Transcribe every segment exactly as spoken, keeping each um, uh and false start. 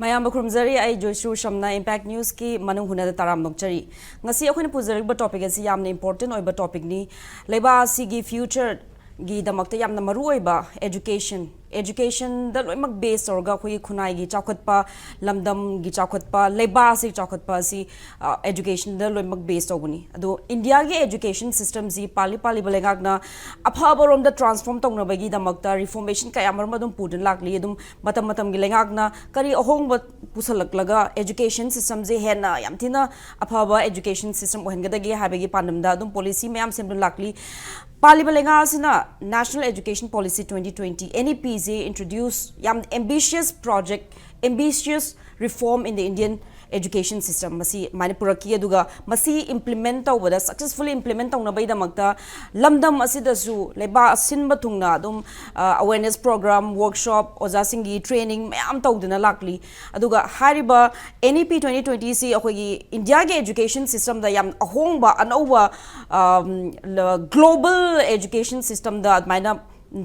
ꯃꯌꯥꯝꯕꯨ ꯈꯨꯔꯨꯝꯖꯔꯤ꯫ ꯑꯩ Joyshree ꯎꯁꯝꯅ Impact News ꯀꯤ ꯃꯅꯨꯡ ꯍꯨꯟꯅꯗ ꯇꯔꯥꯝꯅ ꯑꯣꯛꯆꯔꯤ꯫ ꯉꯁꯤ ꯑꯩꯈꯣꯏꯅ ꯄꯨꯖꯔꯛꯂꯤꯕ topic ꯑꯁꯤ ꯌꯥꯝꯅ important ꯑꯣꯏꯕ topic ꯅꯤ꯫ ꯂꯩꯕꯥꯛ ꯑꯁꯤꯒꯤ future ꯒꯤꯗꯃꯛꯇ ꯌꯥꯝꯅ ꯃꯔꯨ ꯑꯣꯏꯕ education, education ꯗ ꯂꯣꯏꯅꯃꯛ base ꯇꯧꯔꯒ ꯑꯩꯈꯣꯏꯒꯤ ꯈꯨꯟꯅꯥꯏꯒꯤ ꯆꯥꯎꯈꯠꯄ, ꯂꯝꯗꯝꯒꯤ ꯆꯥꯎꯈꯠꯄ, ꯂꯩꯕꯥꯛ ꯑꯁꯤꯒꯤ ꯆꯥꯎꯈꯠꯄ ꯑꯁꯤ, ꯑ, education ꯗ ꯂꯣꯏꯅꯃꯛ base ꯇꯧꯕꯅꯤ꯫ ꯑꯗꯣ ꯏꯟꯗꯤꯌꯥꯒꯤ education system ꯁꯤ ꯄꯥꯜꯂꯤ ꯄꯥꯜꯂꯤꯕ ꯂꯩꯉꯥꯛꯅ ꯑꯐꯕꯔꯣꯝꯗ transform ꯇꯧꯅꯕꯒꯤꯗꯃꯛꯇ reformation ꯀꯌꯥ ꯃꯔꯨꯝ ꯑꯗꯨꯝ ꯄꯨꯗꯨꯅ ꯂꯥꯛꯂꯤ꯫ ꯑꯗꯨꯝ ꯃꯇꯝ ꯃꯇꯝꯒꯤ ꯂꯩꯉꯥꯛꯅ ꯀꯔꯤ ꯑꯍꯣꯡꯕ ꯄꯨꯁꯜꯂꯛꯂꯒ education system ꯁꯦ ꯍꯦꯟꯅ ꯌꯥꯝ ꯊꯤꯅ ꯑꯐꯕ education system ꯑꯣꯏꯍꯟꯒꯗꯒꯦ ꯍꯥꯏꯕꯒꯤ ꯄꯥꯟꯗꯝꯗ ꯑꯗꯨꯝ policy ꯃꯌꯥꯝ ꯁꯦꯝꯗꯨꯅ ꯂꯥꯛꯂꯤ꯫ ꯄꯥꯜꯂꯤꯕ ꯂꯩꯉꯥꯛ ꯑꯁꯤꯅ National Education Policy twenty twenty, N E P ꯁꯦ introduce, ꯌꯥꯝ ambitious project, ambitious reform in the Indian education system ꯃꯁꯤ ꯑꯗꯨꯃꯥꯏꯅ ꯄꯨꯔꯛꯈꯤ꯫ ꯑꯗꯨꯒ ꯃꯁꯤ implement ꯇꯧꯕꯗ, successfully implement ꯇꯧꯅꯕꯒꯤꯗꯃꯛꯇ ꯂꯝꯗꯝ ꯑꯁꯤꯗꯁꯨ ꯂꯩꯕꯥꯛ ꯑꯁꯤꯟꯕ ꯊꯨꯡꯅ ꯑꯗꯨꯝ, ꯑ, awareness program, workshop, ꯑꯣꯖꯥꯁꯤꯡꯒꯤ training ꯃꯌꯥꯝ ꯇꯧꯗꯨꯅ ꯂꯥꯛꯂꯤ꯫ ꯑꯗꯨꯒ ꯍꯥꯏꯔꯤꯕ N E P twenty twenty ꯁꯤ ꯑꯩꯈꯣꯏꯒꯤ ꯏꯟꯗꯤꯌꯥꯒꯤ education system ꯗ ꯌꯥꯝ ꯑꯍꯣꯡꯕ, ꯑꯅꯧꯕ, ꯑꯝ, ꯂ-, global education system ꯗ ꯑꯗꯨꯃꯥꯏꯅ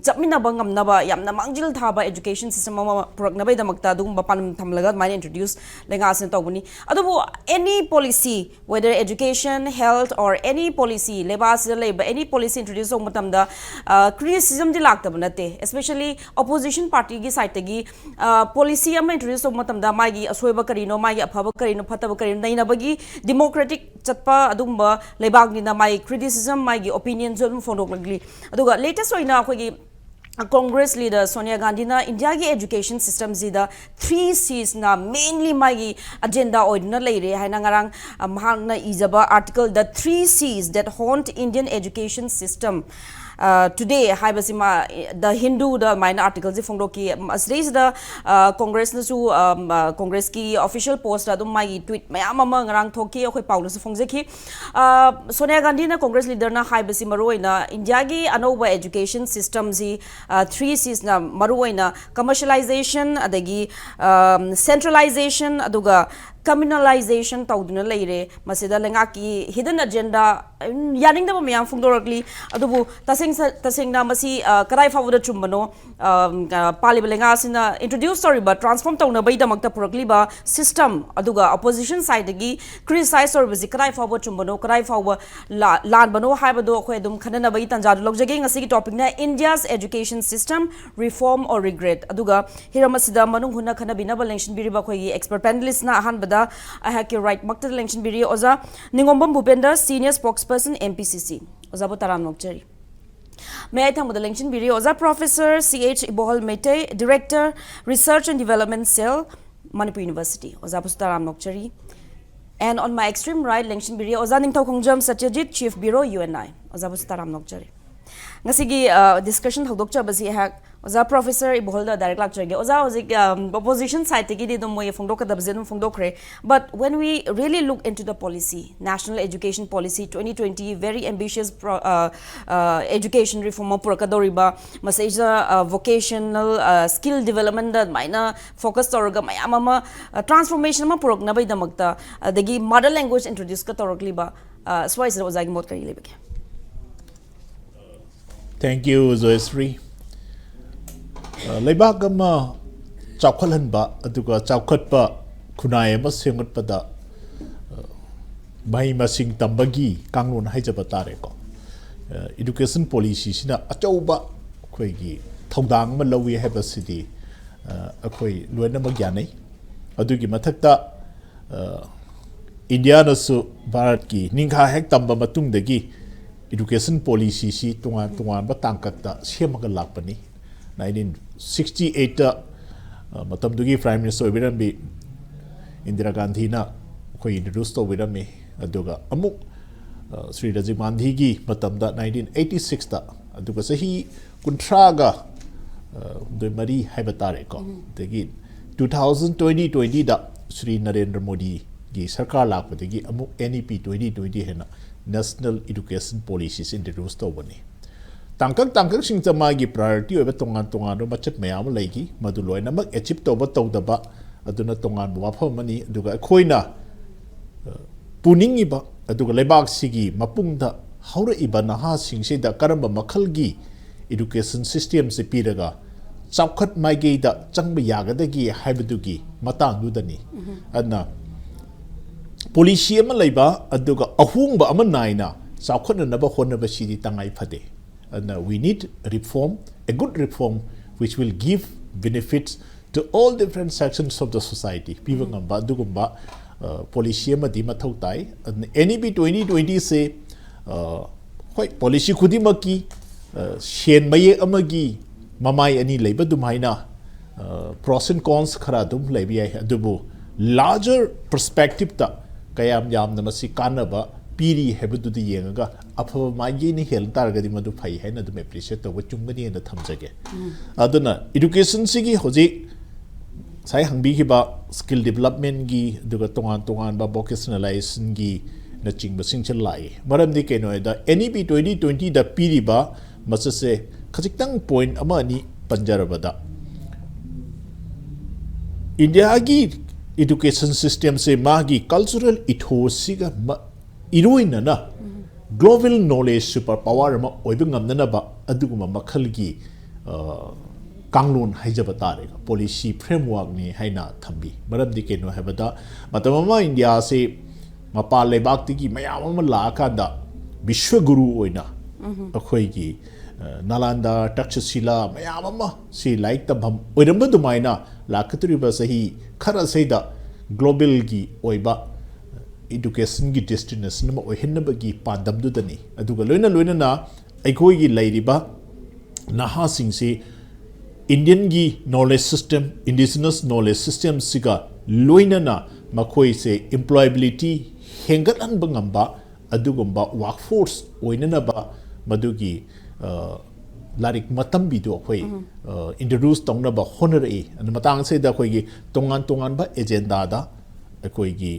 ꯆꯠꯃꯤꯟꯅꯕ ꯉꯝꯅꯕ ꯌꯥꯝꯅ ꯃꯥꯡꯖꯤꯜ ꯊꯥꯕ education system ꯑꯃ ꯄꯨꯔꯛꯅꯕꯒꯤꯗꯃꯛꯇ ꯑꯗꯨꯒꯨꯝꯕ ꯄꯥꯟꯗꯝ ꯊꯝꯂꯒ ꯑꯗꯨꯃꯥꯏꯅ introduce ꯂꯩꯉꯥꯛ ꯑꯁꯤꯅ ꯇꯧꯕꯅꯤ꯫ ꯑꯗꯨꯕꯨ any policy, whether education, health or any policy, ꯂꯩꯕꯥꯛ ꯑꯁꯤꯗ ꯂꯩꯕ any policy introduce ꯇꯧꯕ ꯃꯇꯝꯗ, ꯑ, criticism ꯗꯤ ꯂꯥꯛꯇꯕ ꯅꯠꯇꯦ, especially opposition party ꯒꯤ side ꯇꯒꯤ, ꯑ, policy ꯑꯃ introduce ꯇꯧꯕ ꯃꯇꯝꯗ ꯃꯥꯒꯤ ꯑꯁꯣꯏꯕ ꯀꯔꯤꯅꯣ, ꯃꯥꯒꯤ ꯑꯐꯕ ꯀꯔꯤꯅꯣ, ꯐꯠꯇꯕ ꯀꯔꯤꯅꯣ ꯅꯩꯅꯕꯒꯤ democratic ꯆꯠꯄ ꯑꯗꯨꯒꯨꯝꯕ ꯂꯩꯕꯥꯛꯅꯤꯅ ꯃꯥꯒꯤ criticism, ꯃꯥꯒꯤ opinion ꯁꯨ ꯑꯗꯨꯝ ꯐꯣꯡꯗꯣꯛꯂꯛꯂꯤ꯫ ꯑꯗꯨꯒ latest ꯑꯣꯏꯅ ꯑꯩꯈꯣꯏꯒꯤ Congress leader ꯁꯣꯅꯤꯌꯥ ꯒꯥꯟꯙꯤꯅ ꯏꯟꯗꯤꯌꯥꯒꯤ education system ꯁꯤꯗ three C's ꯅ mainly ꯃꯥꯒꯤ agenda ꯑꯣꯏꯗꯨꯅ ꯂꯩꯔꯦ ꯍꯥꯏꯅ ꯉꯔꯥꯡ, ꯑ, ꯃꯍꯥꯛꯅ ꯏꯖꯕ article The Three C's That Haunt Indian Education System, ꯑ, Today ꯍꯥꯏꯕꯁꯤꯃ, ꯑ, The Hindu ꯗ ꯑꯗꯨꯃꯥꯏꯅ article ꯁꯤ ꯐꯣꯡꯗꯣꯛꯈꯤ꯫ ꯑꯁꯤꯗꯩꯁꯤꯗ, ꯑ, Congress ꯅꯁꯨ, ꯑ, ꯑ, Congress ꯀꯤ official post ꯇ ꯑꯗꯨꯝ ꯃꯥꯒꯤ tweet ꯃꯌꯥꯝ ꯑꯃ ꯉꯔꯥꯡ ꯊꯣꯛꯈꯤ, ꯑꯩꯈꯣꯏ ꯄꯥꯎꯗꯁꯨ ꯐꯣꯡꯖꯈꯤ꯫ ꯑ, ꯁꯣꯅꯤꯌꯥ ꯒꯥꯟꯙꯤꯅ Congress leader ꯅ ꯍꯥꯏꯕꯁꯤ ꯃꯔꯨꯑꯣꯏꯅ ꯏꯟꯗꯤꯌꯥꯒꯤ ꯑꯅꯧꯕ education system ꯁꯤ, ꯑ, three C's ꯅ ꯃꯔꯨꯑꯣꯏꯅ commercialization, ꯑꯗꯒꯤ, ꯑ, centralization, ꯑꯗꯨꯒ communalization ꯇꯧꯗꯨꯅ ꯂꯩꯔꯦ꯫ ꯃꯁꯤꯗ ꯂꯩꯉꯥꯛꯀꯤ hidden agenda, ꯎꯝ, ꯌꯥꯅꯤꯡꯗꯕ ꯃꯌꯥꯝ ꯐꯣꯡꯗꯣꯔꯛꯂꯤ꯫ ꯑꯗꯨꯕꯨ ꯇꯁꯦꯡ-, ꯇꯁꯦꯡꯅ ꯃꯁꯤ, ꯑ, ꯀꯗꯥꯏ ꯐꯥꯎꯕꯗ ꯆꯨꯝꯕꯅꯣ? ꯑ, ꯑ, ꯄꯥꯜꯂꯤꯕ ꯂꯩꯉꯥꯛ ꯑꯁꯤꯅ introduce ꯇꯧꯔꯤꯕ, transform ꯇꯧꯅꯕꯒꯤꯗꯃꯛꯇ ꯄꯨꯔꯛꯂꯤꯕ system, ꯑꯗꯨꯒ opposition sideꯗꯒꯤ criticize ꯇꯧꯔꯤꯕꯁꯤ ꯀꯗꯥꯏ ꯐꯥꯎꯕ ꯆꯨꯝꯕꯅꯣ, ꯀꯗꯥꯏ ꯐꯥꯎꯕ ꯂꯥ-, ꯂꯥꯟꯕꯅꯣ ꯍꯥꯏꯕꯗꯣ ꯑꯩꯈꯣꯏ ꯑꯗꯨꯝ ꯈꯟꯅꯅꯕꯒꯤ ꯇꯥꯟꯖꯥꯗꯨ ꯂꯧꯖꯒꯦ꯫ ꯉꯁꯤꯒꯤ topicꯅ India's education system, reform or regret꯫ ꯑꯗꯨꯒ ꯍꯤꯔꯝ ꯑꯁꯤꯗ ꯃꯅꯨꯡ ꯍꯨꯠꯅ ꯈꯟꯅꯕꯤꯅꯕ ꯂꯦꯡꯁꯤꯟꯕꯤꯔꯤꯕ ꯑꯩꯈꯣꯏꯒꯤ expert panelistꯅ ꯑꯍꯥꯟꯕꯗ ꯑꯩꯍꯥꯛꯀꯤ rightꯃꯛꯇ ꯂꯦꯡꯁꯤꯟꯕꯤꯔꯤ ꯑꯣꯖꯥ ꯅꯤꯉꯣꯝꯕꯝ ꯚꯨꯄꯦꯟꯗ꯭ꯔ, senior spokesperson M P C C꯫ ꯑꯣꯖꯥꯕꯨ ꯇꯔꯥꯝꯅ ꯑꯣꯛꯆꯔꯤ꯫ ꯃꯌꯥꯏ ꯊꯪꯕꯗ ꯂꯦꯡꯁꯤꯟꯕꯤꯔꯤ ꯑꯣꯖꯥ Professor C H ꯏꯕꯣꯍꯜ Meitei, Director, Research and Development Cell, Manipur University꯫ ꯑꯣꯖꯥꯕꯨꯁꯨ ꯇꯔꯥꯝꯅ ꯑꯣꯛꯆꯔꯤ꯫ And on my extreme right, ꯂꯦꯡꯁꯤꯟꯕꯤꯔꯤ ꯑꯣꯖꯥ ꯅꯤꯡꯊꯧꯈꯣꯡꯖꯝ ꯁꯇ꯭ꯌꯖꯤꯠ, Chief Bureau, U N I꯫ ꯑꯣꯖꯥꯕꯨꯁꯨ ꯇꯔꯥꯝꯅ ꯑꯣꯛꯆꯔꯤ꯫ ꯉꯁꯤꯒꯤ, ꯑ, discussion ꯍꯧꯗꯣꯛꯆꯕꯁꯤ ꯑꯩꯍꯥꯛ ꯑꯣꯖꯥ Professor ꯏꯕꯣꯍꯜꯗ direct ꯂꯥꯛꯆꯔꯒꯦ꯫ ꯑꯣꯖꯥ, ꯍꯧꯖꯤꯛ, ꯑꯝ, opposition sideꯇꯒꯤꯗꯤ ꯑꯗꯨꯝ ꯃꯣꯏ ꯐꯣꯡꯗꯣꯛꯀꯗꯕꯁꯦ ꯑꯗꯨꯝ ꯐꯣꯡꯗꯣꯛꯈ꯭ꯔꯦ꯫ But when we really look into the policy, National Education Policy twenty twenty, very ambitious pro-, uh, uh, education reform ꯑꯃ ꯄꯨꯔꯛꯀꯗꯧꯔꯤꯕ, ꯃꯁꯤꯗꯩꯁꯤꯗ, uh, vocational, uh, skill developmentꯗ ꯑꯗꯨꯃꯥꯏꯅ focus ꯇꯧꯔꯒ ꯃꯌꯥꯝ ꯑꯃ, uh, transformation ꯑꯃ ꯄꯨꯔꯛꯅꯕꯒꯤꯗꯃꯛꯇ, ꯑꯗꯒꯤ mother language introduceꯀ ꯇꯧꯔꯛꯂꯤꯕ, uh, ꯁ꯭ꯋꯥꯏꯁꯤꯗ ꯑꯣꯖꯥꯒꯤ ꯃꯣꯠ ꯀꯔꯤ ꯂꯩꯕꯒꯦ? Thank you, ꯖꯣꯌꯁ꯭ꯔꯤ꯫ ꯑ, ꯂꯩꯕꯥꯛ ꯑꯃ ꯆꯥꯎꯈꯠꯍꯟꯕ ꯑꯗꯨꯒ ꯆꯥꯎꯈꯠꯄ ꯈꯨꯟꯅꯥꯏ ꯑꯃ ꯁꯦꯝꯒꯠꯄꯗ, ꯑ, ꯃꯍꯩ ꯃꯁꯤꯡ ꯇꯝꯕꯒꯤ ꯀꯥꯡꯂꯣꯟ ꯍꯥꯏꯖꯕ ꯇꯥꯔꯦꯀꯣ꯫ ꯑ, education policyꯁꯤꯅ ꯑꯆꯧꯕ ꯑꯩꯈꯣꯏꯒꯤ ꯊꯧꯗꯥꯡ ꯑꯃ ꯂꯧꯏ ꯍꯥꯏꯕꯁꯤꯗꯤ, ꯑ, ꯑꯩꯈꯣꯏ ꯂꯣꯏꯅꯃꯛ ꯌꯥꯅꯩ꯫ ꯑꯗꯨꯒꯤ ꯃꯊꯛꯇ, ꯑ, ꯏꯟꯗꯤꯌꯥꯅꯁꯨ ꯚꯥꯔꯠꯀꯤ ꯅꯤꯡꯈꯥ ꯍꯦꯛ ꯇꯝꯕ ꯃꯇꯨꯡꯗꯒꯤ education policyꯁꯤ ꯇꯣꯉꯥꯟ ꯇꯣꯉꯥꯟꯕ ꯇꯥꯡꯀꯛꯇ ꯁꯦꯝꯃꯒ ꯂꯥꯛꯄꯅꯤ꯫ Nineteen sixty eightꯇ, ꯑ, ꯃꯇꯝꯗꯨꯒꯤ Prime Minister ꯑꯣꯏꯕꯤꯔꯝꯕꯤ ꯏꯟꯗꯤꯔꯥ ꯒꯥꯟꯙꯤꯅ ꯑꯩꯈꯣꯏ introduce ꯇꯧꯕꯤꯔꯝꯃꯤ꯫ ꯑꯗꯨꯒ ꯑꯃꯨꯛ, ꯑ, ꯁ꯭ꯔꯤ ꯔꯥꯖꯤꯕ ꯒꯥꯟꯙꯤꯒꯤ ꯃꯇꯝꯗ nineteen eighty sixꯇ, ꯑꯗꯨꯒ ꯆꯍꯤ ꯀꯨꯟꯊ꯭ꯔꯥꯒ, ꯑ, ꯍꯨꯝꯗꯣꯏ ꯃꯔꯤ ꯍꯥꯏꯕ ꯇꯥꯔꯦꯀꯣ꯫ ꯑꯗꯒꯤ two thousand twenty twentyꯗ Shri Narendra ꯃꯣꯗꯤꯒꯤ ꯁꯔꯀꯥꯔ ꯂꯥꯛꯄꯗꯒꯤ ꯑꯃꯨꯛ N E P twenty twenty ꯍꯥꯏꯅ National Education Policies introduce ꯇꯧꯕꯅꯤ꯫ ꯇꯥꯡꯀꯛ ꯇꯥꯡꯀꯛꯁꯤꯡꯗ ꯃꯥꯒꯤ priority ꯑꯣꯏꯕ ꯇꯣꯉꯥꯟ ꯇꯣꯉꯥꯟꯕ ꯃꯆꯠ ꯃꯌꯥꯝ ꯑꯃ ꯂꯩꯈꯤ꯫ ꯃꯗꯨ ꯂꯣꯏꯅꯃꯛ achieve ꯇꯧꯕ ꯇꯧꯗꯕ ꯑꯗꯨꯅ ꯇꯣꯉꯥꯟꯕ ꯋꯥꯐꯝ ꯑꯃꯅꯤ꯫ ꯑꯗꯨꯒ ꯑꯩꯈꯣꯏꯅ, ꯑ, ꯄꯨꯅꯤꯡꯉꯤꯕ, ꯑꯗꯨꯒ ꯂꯩꯕꯥꯛꯁꯤꯒꯤ ꯃꯄꯨꯡꯗ ꯍꯧꯔꯛꯏꯕ ꯅꯍꯥꯁꯤꯡꯁꯤꯗ ꯀꯔꯝꯕ ꯃꯈꯜꯒꯤ education systemꯁꯦ ꯄꯤꯔꯒ ꯆꯥꯎꯈꯠ ꯃꯥꯏꯀꯩꯗ ꯆꯪꯕ ꯌꯥꯒꯗꯒꯦ ꯍꯥꯏꯕꯗꯨꯒꯤ ꯃꯇꯥꯡꯗꯨꯗꯅꯤ꯫ ꯑꯗꯨꯅ policy ꯑꯃ ꯂꯩꯕ, ꯑꯗꯨꯒ ꯑꯍꯣꯡꯕ ꯑꯃ ꯅꯥꯏꯅ ꯆꯥꯎꯈꯠꯅꯅꯕ ꯍꯣꯠꯅꯕꯁꯤꯗꯤ ꯇꯉꯥꯏ ꯐꯗꯦ꯫ ꯑꯗꯨꯅ we need reform, a good reform which will give benefits to all different sections of the society, ꯄꯤꯕ ꯉꯝꯕ ꯑꯗꯨꯒꯨꯝꯕ, ꯑ, policy ꯑꯃꯗꯤ ꯃꯊꯧ ꯇꯥꯏ꯫ ꯑꯗꯨꯅ N E P twenty twentyꯁꯦ, ꯑ, ꯍꯣꯏ, policy ꯈꯨꯗꯤꯡꯃꯛꯀꯤ, ꯑ, ꯁꯦꯟ ꯃꯌꯦꯛ ꯑꯃꯒꯤ ꯃꯃꯥꯏ ꯑꯅꯤ ꯂꯩꯕ ꯑꯗꯨꯃꯥꯏꯅ, ꯑ, pros and cons ꯈꯔ ꯑꯗꯨꯝ ꯂꯩꯕ ꯌꯥꯏ꯫ ꯑꯗꯨꯕꯨ larger perspectiveꯇ ꯀꯌꯥꯝ ꯌꯥꯝꯅ ꯃꯁꯤ ꯀꯥꯟꯅꯕ ꯄꯤꯔꯤ ꯍꯥꯏꯕꯗꯨꯗ ꯌꯦꯡꯉꯒ ꯑꯐꯕ ꯃꯥꯏꯒꯤꯅ ꯍꯦꯜ ꯇꯥꯔꯒꯗꯤ ꯃꯗꯨ ꯐꯩ ꯍꯥꯏꯅ ꯑꯗꯨꯝ appreciate ꯇꯧꯕ ꯆꯨꯝꯒꯅꯤ ꯍꯥꯏꯅ ꯊꯝꯖꯒꯦ꯫ ꯑꯗꯨꯅ educationꯁꯤꯒꯤ ꯍꯧꯖꯤꯛ ꯉꯁꯥꯏ ꯍꯪꯕꯤꯈꯤꯕ skill developmentꯀꯤ, ꯑꯗꯨꯒ ꯇꯣꯉꯥꯟ ꯇꯣꯉꯥꯟꯕ vocationalizationꯒꯤ ꯅꯆꯤꯡꯕꯁꯤꯡꯁꯦ ꯂꯥꯛꯏ꯫ ꯃꯔꯝꯗꯤ ꯀꯩꯅꯣ ꯍꯥꯏꯗ N E P twenty twentyꯗ ꯄꯤꯔꯤꯕ ꯃꯁꯤꯁꯦ ꯈꯖꯤꯛꯇꯪ point ꯑꯃ ꯑꯅꯤ ꯄꯟꯖꯔꯕꯗ, ꯏꯟꯗꯤꯌꯥꯒꯤ education systemꯁꯦ ꯃꯥꯒꯤ cultural ethosꯁꯤꯒ ꯃ-, ꯏꯔꯣꯏꯅꯅ global knowledge super power ꯑꯃ ꯑꯣꯏꯕ ꯉꯝꯅꯅꯕ ꯑꯗꯨꯒꯨꯝꯕ ꯃꯈꯜꯒꯤ, ꯑ, ꯀꯥꯡꯂꯣꯟ ꯍꯥꯏꯖꯕ ꯇꯥꯔꯦ, policy frameworkꯅꯤ ꯍꯥꯏꯅ ꯊꯝꯕꯤ꯫ ꯃꯔꯝꯗꯤ ꯀꯩꯅꯣ ꯍꯥꯏꯕꯗ, ꯃꯇꯝ ꯑꯃ ꯏꯟꯗꯤꯌꯥꯁꯤ ꯃꯄꯥꯟ ꯂꯩꯕꯥꯛꯇꯒꯤ ꯃꯌꯥꯝ ꯑꯃ ꯂꯥꯛꯑꯀꯥꯟꯗ ꯕꯤꯁ꯭ꯋꯒꯨꯔꯨ ꯑꯣꯏꯅ ꯑꯩꯈꯣꯏꯒꯤ, ꯑ, ꯅꯥꯂꯟꯗꯥ, ꯇꯛꯁꯁꯤꯂꯥ ꯃꯌꯥꯝ ꯑꯃ ꯁꯤ ꯂꯥꯏꯔꯤꯛ ꯇꯝꯐꯝ ꯑꯣꯏꯔꯝꯕ ꯑꯗꯨꯃꯥꯏꯅ ꯂꯥꯛꯀꯗꯧꯔꯤꯕ ꯆꯍꯤ ꯈꯔ ꯑꯁꯤꯗ globalꯒꯤ ꯑꯣꯏꯕ educationꯒꯤ destination ꯑꯃ ꯑꯣꯏꯍꯟꯅꯕꯒꯤ ꯄꯥꯟꯗꯝꯗꯨꯗꯅꯤ꯫ ꯑꯗꯨꯒ ꯂꯣꯏꯅ ꯂꯣꯏꯅꯅ ꯑꯩꯈꯣꯏꯒꯤ ꯂꯩꯔꯤꯕ ꯅꯍꯥꯁꯤꯡꯁꯤ Indianꯒꯤ knowledge system, indigenous knowledge systemꯁꯤꯒ ꯂꯣꯏꯅꯅ ꯃꯈꯣꯏꯁꯦ employability ꯍꯦꯟꯒꯠꯍꯟꯕ ꯉꯝꯕ ꯑꯗꯨꯒꯨꯝꯕ workforce ꯑꯣꯏꯅꯅꯕ ꯃꯗꯨꯒꯤ, ꯑ, ꯂꯥꯏꯔꯤꯛ ꯃꯇꯝꯕꯤꯗꯨ ꯑꯩꯈꯣꯏ, ꯑ, introduce ꯇꯧꯅꯕ ꯍꯣꯠꯅꯔꯛꯏ꯫ ꯑꯗꯨ ꯃꯇꯥꯡꯁꯤꯗ ꯑꯩꯈꯣꯏꯒꯤ ꯇꯣꯉꯥꯟ ꯇꯣꯉꯥꯟꯕ agendaꯗ ꯑꯩꯈꯣꯏꯒꯤ,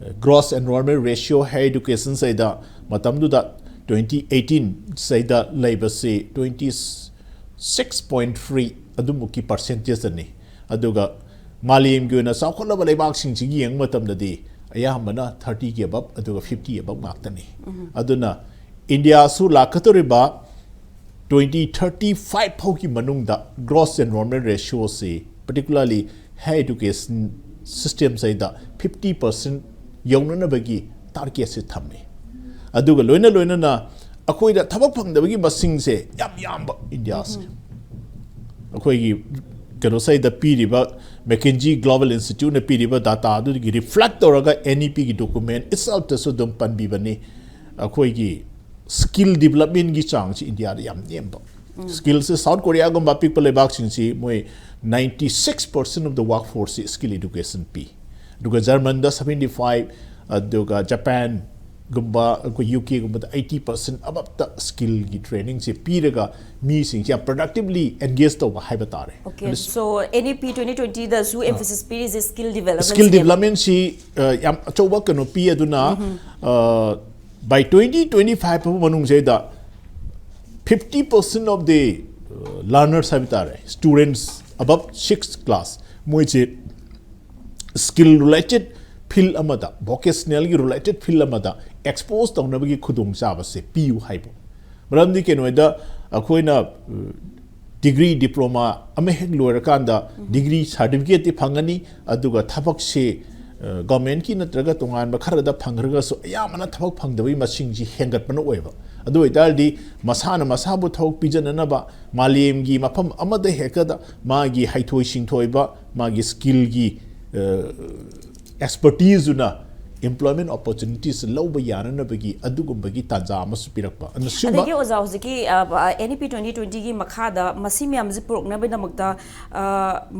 ꯑ, gross enrollment ratio higher education ꯁꯤꯗ ꯃꯇꯝꯗꯨꯗ twenty eighteen ꯁꯤꯗ ꯂꯩꯕꯁꯤ twenty six point three ꯑꯗꯨꯃꯨꯛꯀꯤ percentageꯅꯤ꯫ ꯑꯗꯨꯒ ꯃꯥꯂꯦꯝꯒꯤ ꯑꯣꯏꯅ ꯆꯥꯎꯈꯠꯂꯕ ꯂꯩꯕꯥꯛꯁꯤꯡꯁꯤꯒꯤ ꯌꯦꯡꯕ ꯃꯇꯝꯗꯗꯤ ꯑꯌꯥꯝꯕꯅ ꯊꯥꯔꯇꯤꯒꯤ ꯑꯕꯞ ꯑꯗꯨꯒ ꯐꯤꯐꯇꯤ ꯑꯕꯞ ꯉꯥꯛꯇꯅꯤ꯫ ꯑꯗꯨꯅ ꯏꯟꯗꯤꯌꯥꯁꯨ ꯂꯥꯛꯀꯗꯧꯔꯤꯕ ꯇ꯭ꯋꯦꯟꯇꯤ ꯊꯥꯔꯇꯤ ꯐꯥꯏꯚ ꯐꯥꯎꯒꯤ ꯃꯅꯨꯡꯗ gross enrollment ratio ꯁꯤ, particularly higher education system ꯁꯤꯗ fifty percent ꯌꯧꯅꯅꯕꯒꯤ target ꯁꯤ ꯊꯝꯃꯤ꯫ ꯑꯗꯨꯒ ꯂꯣꯏꯅ ꯂꯣꯏꯅꯅ ꯑꯩꯈꯣꯏꯗ ꯊꯕꯛ ꯐꯪꯗꯕꯒꯤ ꯃꯁꯤꯡꯁꯦ ꯌꯥꯝ ꯌꯥꯝꯕ ꯏꯟꯗꯤꯌꯥꯁꯦ꯫ ꯑꯩꯈꯣꯏꯒꯤ ꯀꯩꯅꯣ ꯁꯤꯗ ꯄꯤꯔꯤꯕ McKinsey Global Institute ꯅ ꯄꯤꯔꯤꯕ data ꯑꯗꯨꯗꯒꯤ reflect ꯇꯧꯔꯒ NEP ꯒꯤ document itself ꯇꯁꯨ ꯑꯗꯨꯝ ꯄꯟꯕꯤꯕꯅꯤ꯫ ꯑꯩꯈꯣꯏꯒꯤ skill development ꯀꯤ ꯆꯥꯡꯁꯤ ꯏꯟꯗꯤꯌꯥꯗ ꯌꯥꯝ ꯅꯦꯝꯕ꯫ Skill ꯁꯦ South Korea ꯒꯨꯝꯕ ꯑꯄꯤꯛꯄ ꯂꯩꯕꯥꯛꯁꯤꯡꯁꯤ ꯃꯣꯏ ninety six percent of the workforce ꯁꯤ skill education ꯄꯤ꯫ ꯑꯗꯨꯒ ꯖꯔꯃꯟꯗ seventy five, ꯑꯗꯨꯒ ꯖꯄꯥꯟꯒꯨꯝꯕ, ꯑꯩꯈꯣꯏ UK ꯒꯨꯝꯕꯗ eighty percent above ꯇ skill ꯒꯤ training ꯁꯦ ꯄꯤꯔꯒ ꯃꯤꯁꯤꯡꯁꯦ ꯌꯥꯝ productively engage ꯇꯧꯕ ꯍꯥꯏꯕ ꯇꯥꯔꯦ꯫ Okay, so NEP twenty twenty ꯗꯁꯨ emphasis ꯄꯤꯔꯤꯁꯦ skill development Skill development ꯁꯤ ꯑ, ꯌꯥꯝ ꯑꯆꯧꯕ ꯀꯩꯅꯣ ꯄꯤ꯫ ꯑꯗꯨꯅ ꯑ, by twenty twenty five ꯐꯥꯎꯕ ꯃꯅꯨꯡꯁꯤꯗ fifty percent of the learners ꯍꯥꯏꯕ ꯇꯥꯔꯦ, students above six class, ꯃꯣꯏꯁꯦ skill related field ꯑꯃꯗ, vocational ꯒꯤ related field ꯑꯃꯗ expose ꯇꯧꯅꯕꯒꯤ ꯈꯨꯗꯣꯡꯆꯥꯕꯁꯦ ꯄꯤꯌꯨ ꯍꯥꯏꯕ꯫ ꯃꯔꯝꯗꯤ ꯀꯩꯅꯣꯗ ꯑꯩꯈꯣꯏꯅ degree diploma ꯑꯃ ꯍꯦꯛ ꯂꯣꯏꯔꯀꯥꯟꯗ degree certificate ꯇꯤ ꯐꯪꯒꯅꯤ, ꯑꯗꯨꯒ ꯊꯕꯛꯁꯤ government ꯀꯤ ꯅꯠꯇ꯭ꯔꯒ ꯇꯣꯉꯥꯟꯕ ꯈꯔꯗ ꯐꯪꯈ꯭ꯔꯒꯁꯨ ꯑꯌꯥꯝꯕꯅ ꯊꯕꯛ ꯐꯪꯗꯕꯒꯤ ꯃꯁꯤꯡꯁꯤ ꯍꯦꯟꯒꯠꯄꯅ ꯑꯣꯏꯕ꯫ ꯑꯗꯨ ꯑꯣꯏꯇꯥꯔꯗꯤ ꯃꯁꯥꯅ ꯃꯁꯥꯕꯨ ꯊꯕꯛ ꯄꯤꯖꯅꯅꯕ ꯃꯥꯂꯦꯝꯒꯤ ꯃꯐꯝ ꯑꯃꯗ ꯍꯦꯛꯇꯗ ꯃꯥꯒꯤ ꯍꯩꯊꯣꯏ ꯁꯤꯡꯊꯣꯏꯕ, ꯃꯥꯒꯤ skill ꯒꯤ expertise ꯗꯨꯅ employment opportunities ꯂꯧꯕ ꯌꯥꯅꯅꯕꯒꯤ ꯑꯗꯨꯒꯨꯝꯕꯒꯤ ꯇꯥꯟꯖꯥ ꯑꯃꯁꯨ ꯄꯤꯔꯛꯄ꯫ ꯑꯗꯨꯅ ꯁꯤꯒꯨꯝꯕ ꯑꯗꯒꯤ ꯑꯣꯖꯥ, ꯍꯧꯖꯤꯛꯀꯤ NEP twenty twenty ꯒꯤ ꯃꯈꯥꯗ ꯃꯁꯤ ꯃꯌꯥꯝꯁꯦ ꯄꯨꯔꯛꯅꯕꯒꯤꯗꯃꯛꯇ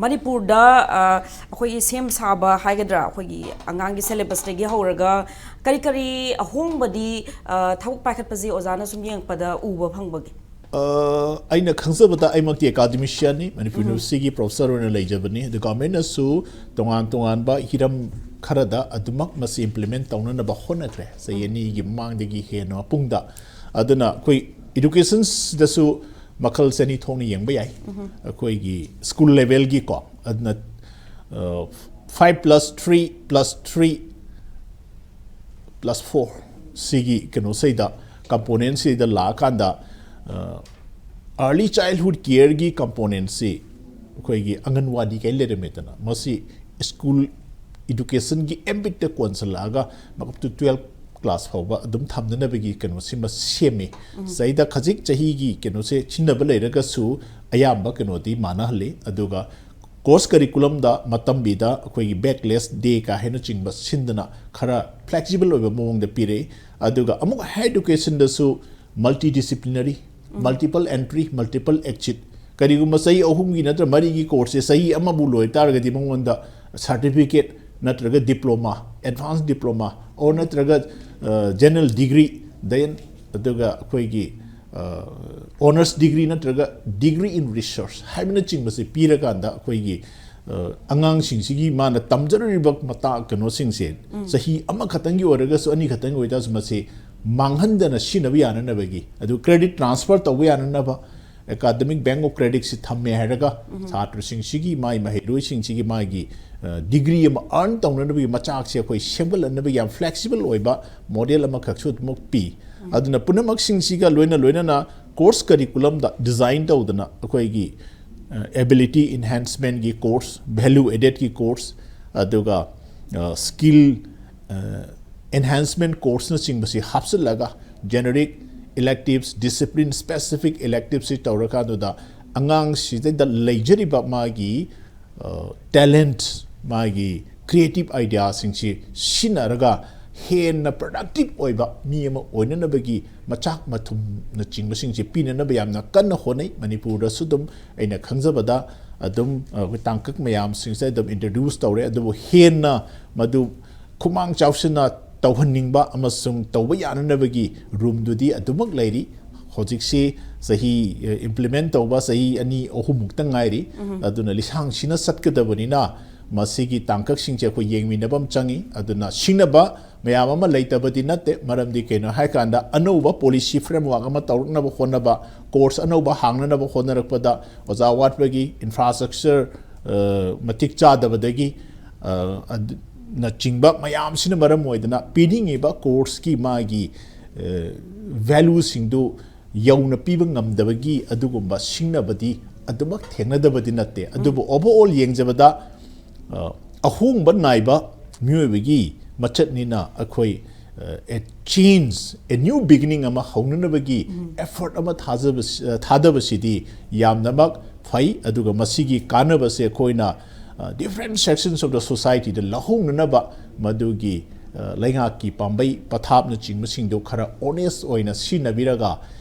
ꯃꯅꯤꯄꯨꯔꯗ ꯑꯩꯈꯣꯏꯒꯤ ꯁꯦꯝ ꯁꯥꯕ ꯍꯥꯏꯒꯗ꯭ꯔꯥ, ꯑꯩꯈꯣꯏꯒꯤ ꯑꯉꯥꯡꯒꯤ syllabus ꯇꯒꯤ ꯍꯧꯔꯒ ꯀꯔꯤ ꯀꯔꯤ ꯑꯍꯣꯡꯕꯗꯤ ꯊꯕꯛ ꯄꯥꯏꯈꯠꯄꯁꯦ ꯑꯣꯖꯥꯅ ꯁꯨꯝ ꯌꯦꯡꯉꯛꯄꯗ ꯎꯕ ꯐꯪꯕꯒꯦ? ꯑꯩꯅ ꯈꯪꯖꯕꯗ, ꯑꯩꯃꯛꯇꯤ academician ꯅꯤ, ꯃꯅꯤꯄꯨꯔ university ꯒꯤ professor ꯑꯣꯏꯅ ꯂꯩꯖꯕꯅꯤ꯫ ꯑꯗꯨ government ꯅꯁꯨ ꯇꯣꯉꯥꯟ ꯇꯣꯉꯥꯟꯕ ꯍꯤꯔꯝ ꯈꯔꯗ ꯑꯗꯨꯃꯛ ꯃꯁꯤ implement ꯇꯧꯅꯅꯕ ꯍꯣꯠꯅꯈ꯭ꯔꯦ ꯆꯍꯤ ꯑꯅꯤꯒꯤ ꯃꯃꯥꯡꯗꯒꯤ ꯍꯦꯟꯅ ꯃꯄꯨꯡꯗ꯫ ꯑꯗꯨꯅ ꯑꯩꯈꯣꯏ education ꯗꯁꯨ ꯃꯈꯜ ꯑꯅꯤ ꯊꯣꯛꯅ ꯌꯦꯡꯕ ꯌꯥꯏ꯫ ꯑꯩꯈꯣꯏꯒꯤ school level ꯒꯤꯀꯣ, ꯑꯗꯨꯅ five plus three plus three plus four ꯁꯤꯒꯤ ꯀꯩꯅꯣꯁꯤꯗ, ꯀꯝꯄꯣꯅꯦꯟꯁꯤꯗ ꯂꯥꯛꯑꯀꯥꯟꯗ early childhood careꯒꯤ ꯀꯝꯄꯣꯅꯦꯟꯁꯤ ꯑꯩꯈꯣꯏꯒꯤ ꯑꯪꯒꯟꯋꯥꯗꯤ ꯀꯩ ꯂꯩꯔꯝꯃꯦꯗꯅ, ꯃꯁꯤ ꯁ꯭ꯀꯨꯜ ꯏꯗꯨꯀꯦꯁꯟꯒꯤ ꯑꯦꯝꯕꯤꯠꯇ ꯀꯣꯟꯁꯤꯜꯂꯛꯑꯒ up to twelve class ꯐꯥꯎꯕ ꯑꯗꯨꯝ ꯊꯝꯅꯅꯕꯒꯤ ꯀꯩꯅꯣꯁꯤꯃ ꯁꯦꯝꯃꯤ꯫ ꯁꯤꯗꯩꯗ ꯈꯖꯤꯛ ꯆꯍꯤꯒꯤ ꯀꯩꯅꯣꯁꯦ ꯁꯤꯟꯅꯕ ꯂꯩꯔꯒꯁꯨ ꯑꯌꯥꯝꯕ ꯀꯩꯅꯣꯗꯤ ꯃꯥꯟꯅꯍꯜꯂꯤ꯫ ꯑꯗꯨꯒ ꯀꯣꯔꯁ ꯀꯔꯤꯀꯨꯂꯝꯗ ꯃꯇꯝꯕꯤꯗ ꯑꯩꯈꯣꯏꯒꯤ backless day ꯀꯥ ꯍꯦꯟꯅ ꯆꯤꯡꯕ ꯁꯤꯟꯗꯅ ꯈꯔ ꯐ꯭ꯂꯦꯛꯁꯤꯕꯜ ꯑꯣꯏꯕ ꯃꯑꯣꯡꯗ ꯄꯤꯔꯛꯏ꯫ ꯑꯗꯨꯒ ꯑꯃꯨꯛ higher ꯏꯗꯨꯀꯦꯁꯟꯗꯁꯨ multidisciplinary, multiple entry, multiple exit, ꯀꯔꯤꯒꯨꯝꯕ ꯆꯍꯤ ꯑꯍꯨꯝꯒꯤ ꯅꯠꯇ꯭ꯔ ꯃꯔꯤꯒꯤ ꯀꯣꯔꯁꯁꯦ ꯆꯍꯤ ꯑꯃꯕꯨ ꯂꯣꯏ ꯇꯥꯔꯒꯗꯤ ꯃꯉꯣꯟꯗ ꯁꯥꯔꯇꯤꯐꯤꯀꯦꯠ ꯅꯠꯇ꯭ꯔꯒ ꯗꯤꯄ꯭ꯂꯣꯃꯥ, ꯑꯦꯗꯚꯥꯟꯁ ꯗꯤꯄ꯭ꯂꯣꯃꯥ, ꯑꯣꯔ ꯅꯠꯇ꯭ꯔꯒ ꯖꯦꯅꯔꯦꯜ ꯗꯤꯒ꯭ꯔꯤ, ꯗꯦꯟ ꯑꯗꯨꯒ ꯑꯩꯈꯣꯏꯒꯤ ꯑꯣꯅꯔꯁ ꯗꯤꯒ꯭ꯔꯤ ꯅꯠꯇ꯭ꯔꯒ degree in research ꯍꯥꯏꯕꯅꯆꯤꯡꯕꯁꯦ ꯄꯤꯔꯀꯥꯟꯗ ꯑꯩꯈꯣꯏꯒꯤ ꯑꯉꯥꯡꯁꯤꯡꯁꯤꯒꯤ ꯃꯥꯅ ꯇꯝꯖꯔꯨꯔꯤꯕ ꯃꯇꯥ ꯀꯩꯅꯣꯁꯤꯡꯁꯦ ꯆꯍꯤ ꯑꯃꯈꯛꯇꯪꯒꯤ ꯑꯣꯏꯔꯒꯁꯨ, ꯑꯅꯤꯈꯛꯇꯪꯒꯤ ꯑꯣꯏꯇꯥꯔꯁꯨ, ꯃꯁꯤ ꯃꯥꯡꯍꯟꯗꯅ ꯁꯤꯖꯤꯟꯅꯕ ꯌꯥꯅꯅꯕꯒꯤ, ꯑꯗꯨ ꯀ꯭ꯔꯦꯗꯤꯠ ꯇ꯭ꯔꯥꯟꯁꯐꯔ ꯇꯧꯕ ꯌꯥꯅꯅꯕ, ꯑꯦꯀꯥꯗꯃꯤꯛ ꯕꯦꯡꯛ ꯑꯣꯐ ꯀ꯭ꯔꯦꯗꯤꯠꯁꯤ ꯊꯝꯃꯦ ꯍꯥꯏꯔꯒ ꯁꯥꯇ꯭ꯔꯁꯤꯡꯁꯤꯒꯤ, ꯃꯥꯒꯤ ꯃꯍꯩꯔꯣꯏꯁꯤꯡꯁꯤꯒꯤ ꯃꯥꯒꯤ ꯗꯤꯒ꯭ꯔꯤ ꯑꯃ ꯑꯥꯔꯟ ꯇꯧꯅꯅꯕꯒꯤ ꯃꯆꯥꯛꯁꯦ ꯑꯩꯈꯣꯏ ꯁꯦꯝꯒꯠꯂꯛꯅꯕꯒꯤ ꯌꯥꯝ ꯐ꯭ꯂꯦꯛꯁꯤꯕꯜ ꯑꯣꯏꯕ ꯃꯣꯗꯦꯜ ꯑꯃꯈꯛꯁꯨ ꯑꯗꯨꯃꯛ ꯄꯤ꯫ ꯑꯗꯨꯅ ꯄꯨꯝꯅꯃꯛꯁꯤꯡꯁꯤꯒ ꯂꯣꯏꯅ ꯂꯣꯏꯅꯅ ꯀꯣꯔꯁ ꯀꯔꯤꯀꯨꯂꯝꯗ ꯗꯤꯖꯥꯏꯟ ꯇꯧꯗꯅ ꯑꯩꯈꯣꯏꯒꯤ ability enhancementꯀꯤ course, value addedꯀꯤ course, ꯑꯗꯨꯒ skill enhancement courseꯅꯆꯤꯡꯕꯁꯤ ꯍꯥꯞꯆꯤꯜꯂꯒ generic electives, discipline specific electivesꯁꯤ ꯇꯧꯔꯀꯥꯟꯗꯨꯗ ꯑꯉꯥꯡꯁꯤꯗꯩꯗ ꯂꯩꯖꯔꯤꯕ ꯃꯥꯒꯤ talent, ꯃꯥꯒꯤ creative ideaꯁꯤꯡꯁꯤ ꯁꯤꯖꯤꯟꯅꯔꯒ ꯍꯦꯟꯅ productive ꯑꯣꯏꯕ ꯃꯤ ꯑꯃ ꯑꯣꯏꯅꯅꯕꯒꯤ ꯃꯆꯥꯛ ꯃꯊꯨꯝꯅꯆꯤꯡꯕꯁꯤꯡꯁꯤ ꯄꯤꯅꯅꯕ ꯌꯥꯝꯅ ꯀꯟꯅ ꯍꯣꯠꯅꯩ꯫ ꯃꯅꯤꯄꯨꯔꯗꯁꯨ ꯑꯗꯨꯝ ꯑꯩꯅ ꯈꯪꯖꯕꯗ ꯑꯗꯨꯝ ꯑꯩꯈꯣꯏ ꯇꯥꯡꯀꯛ ꯃꯌꯥꯝꯁꯤꯡꯁꯦ ꯑꯗꯨꯝ introduce ꯇꯧꯔꯦ, ꯑꯗꯨꯕꯨ ꯍꯦꯟꯅ ꯃꯗꯨ ꯈꯨꯃꯥꯡ ꯆꯥꯎꯁꯤꯟꯅ ꯇꯧꯍꯟꯅꯤꯡꯕ ꯑꯃꯁꯨꯡ ꯇꯧꯕ ꯌꯥꯅꯅꯕꯒꯤ ꯔꯨꯝꯗꯨꯗꯤ ꯑꯗꯨꯃꯛ ꯂꯩꯔꯤ꯫ ꯍꯧꯖꯤꯛꯁꯤ ꯆꯍꯤ implement ꯇꯧꯕ ꯆꯍꯤ ꯑꯅꯤ ꯑꯍꯨꯝꯃꯨꯛꯇ ꯉꯥꯏꯔꯤ꯫ ꯑꯗꯨꯅ ꯂꯤꯁꯥꯡꯁꯤꯅ ꯆꯠꯀꯗꯕꯅꯤꯅ ꯃꯁꯤꯒꯤ ꯇꯥꯡꯀꯛꯁꯤꯡꯁꯦ ꯑꯩꯈꯣꯏ ꯌꯦꯡꯃꯤꯟꯅꯕ ꯑꯃ ꯆꯪꯉꯤ꯫ ꯑꯗꯨꯅ ꯁꯤꯡꯅꯕ ꯃꯌꯥꯝ ꯑꯃ ꯂꯩꯇꯕꯗꯤ ꯅꯠꯇꯦ, ꯃꯔꯝꯗꯤ ꯀꯩꯅꯣ ꯍꯥꯏꯀꯥꯟꯗ ꯑꯅꯧꯕ policy framework ꯑꯃ ꯇꯧꯔꯛꯅꯕ ꯍꯣꯠꯅꯕ, course ꯑꯅꯧꯕ ꯍꯥꯡꯅꯅꯕ ꯍꯣꯠꯅꯔꯛꯄꯗ ꯑꯣꯖꯥ ꯋꯥꯠꯄꯒꯤ, infrastructure ꯑ, ꯃꯇꯤꯛ ꯆꯥꯗꯕꯗꯒꯤ, ꯑ, ꯑꯗꯨ-, ꯅꯆꯤꯡꯕ ꯃꯌꯥꯝꯁꯤꯅ ꯃꯔꯝ ꯑꯣꯏꯗꯅ ꯄꯤꯅꯤꯡꯉꯤꯕ ꯀꯣꯔꯁꯀꯤ ꯃꯥꯒꯤ, ꯑ, ꯚꯦꯂꯨꯁꯤꯡꯗꯨ ꯌꯧꯅ ꯄꯤꯕ ꯉꯝꯗꯕꯒꯤ ꯑꯗꯨꯒꯨꯝꯕ ꯁꯤꯡꯅꯕꯗꯤ ꯑꯗꯨꯃꯛ ꯊꯦꯡꯅꯗꯕꯗꯤ ꯅꯠꯇꯦ꯫ ꯑꯗꯨꯕꯨ overall ꯌꯦꯡꯖꯕꯗ, ꯑ, ꯑꯍꯣꯡꯕ ꯅꯥꯏꯕ ꯃꯤꯑꯣꯏꯕꯒꯤ ꯃꯆꯠꯅꯤꯅ ꯑꯩꯈꯣꯏ, ꯑ, a change, a new beginning ꯑꯃ ꯍꯧꯅꯅꯕꯒꯤ effort ꯑꯃ ꯊꯥꯖꯕꯁꯤ-, ꯑ, ꯊꯥꯗꯕꯁꯤꯗꯤ ꯌꯥꯝꯅꯃꯛ ꯐꯩ꯫ ꯑꯗꯨꯒ ꯃꯁꯤꯒꯤ ꯀꯥꯟꯅꯕꯁꯦ ꯑꯩꯈꯣꯏꯅ, ꯑ, different sections of the societyꯗ ꯂꯧꯍꯧꯅꯅꯕ ꯃꯗꯨꯒꯤ, ꯑ, ꯂꯩꯉꯥꯛꯀꯤ ꯄꯥꯝꯕꯩ ꯄꯊꯥꯞꯅꯆꯤꯡꯕꯁꯤꯡꯗꯨ ꯈꯔ honest ꯑꯣꯏꯅ ꯁꯤꯖꯤꯟꯅꯕꯤꯔꯒ,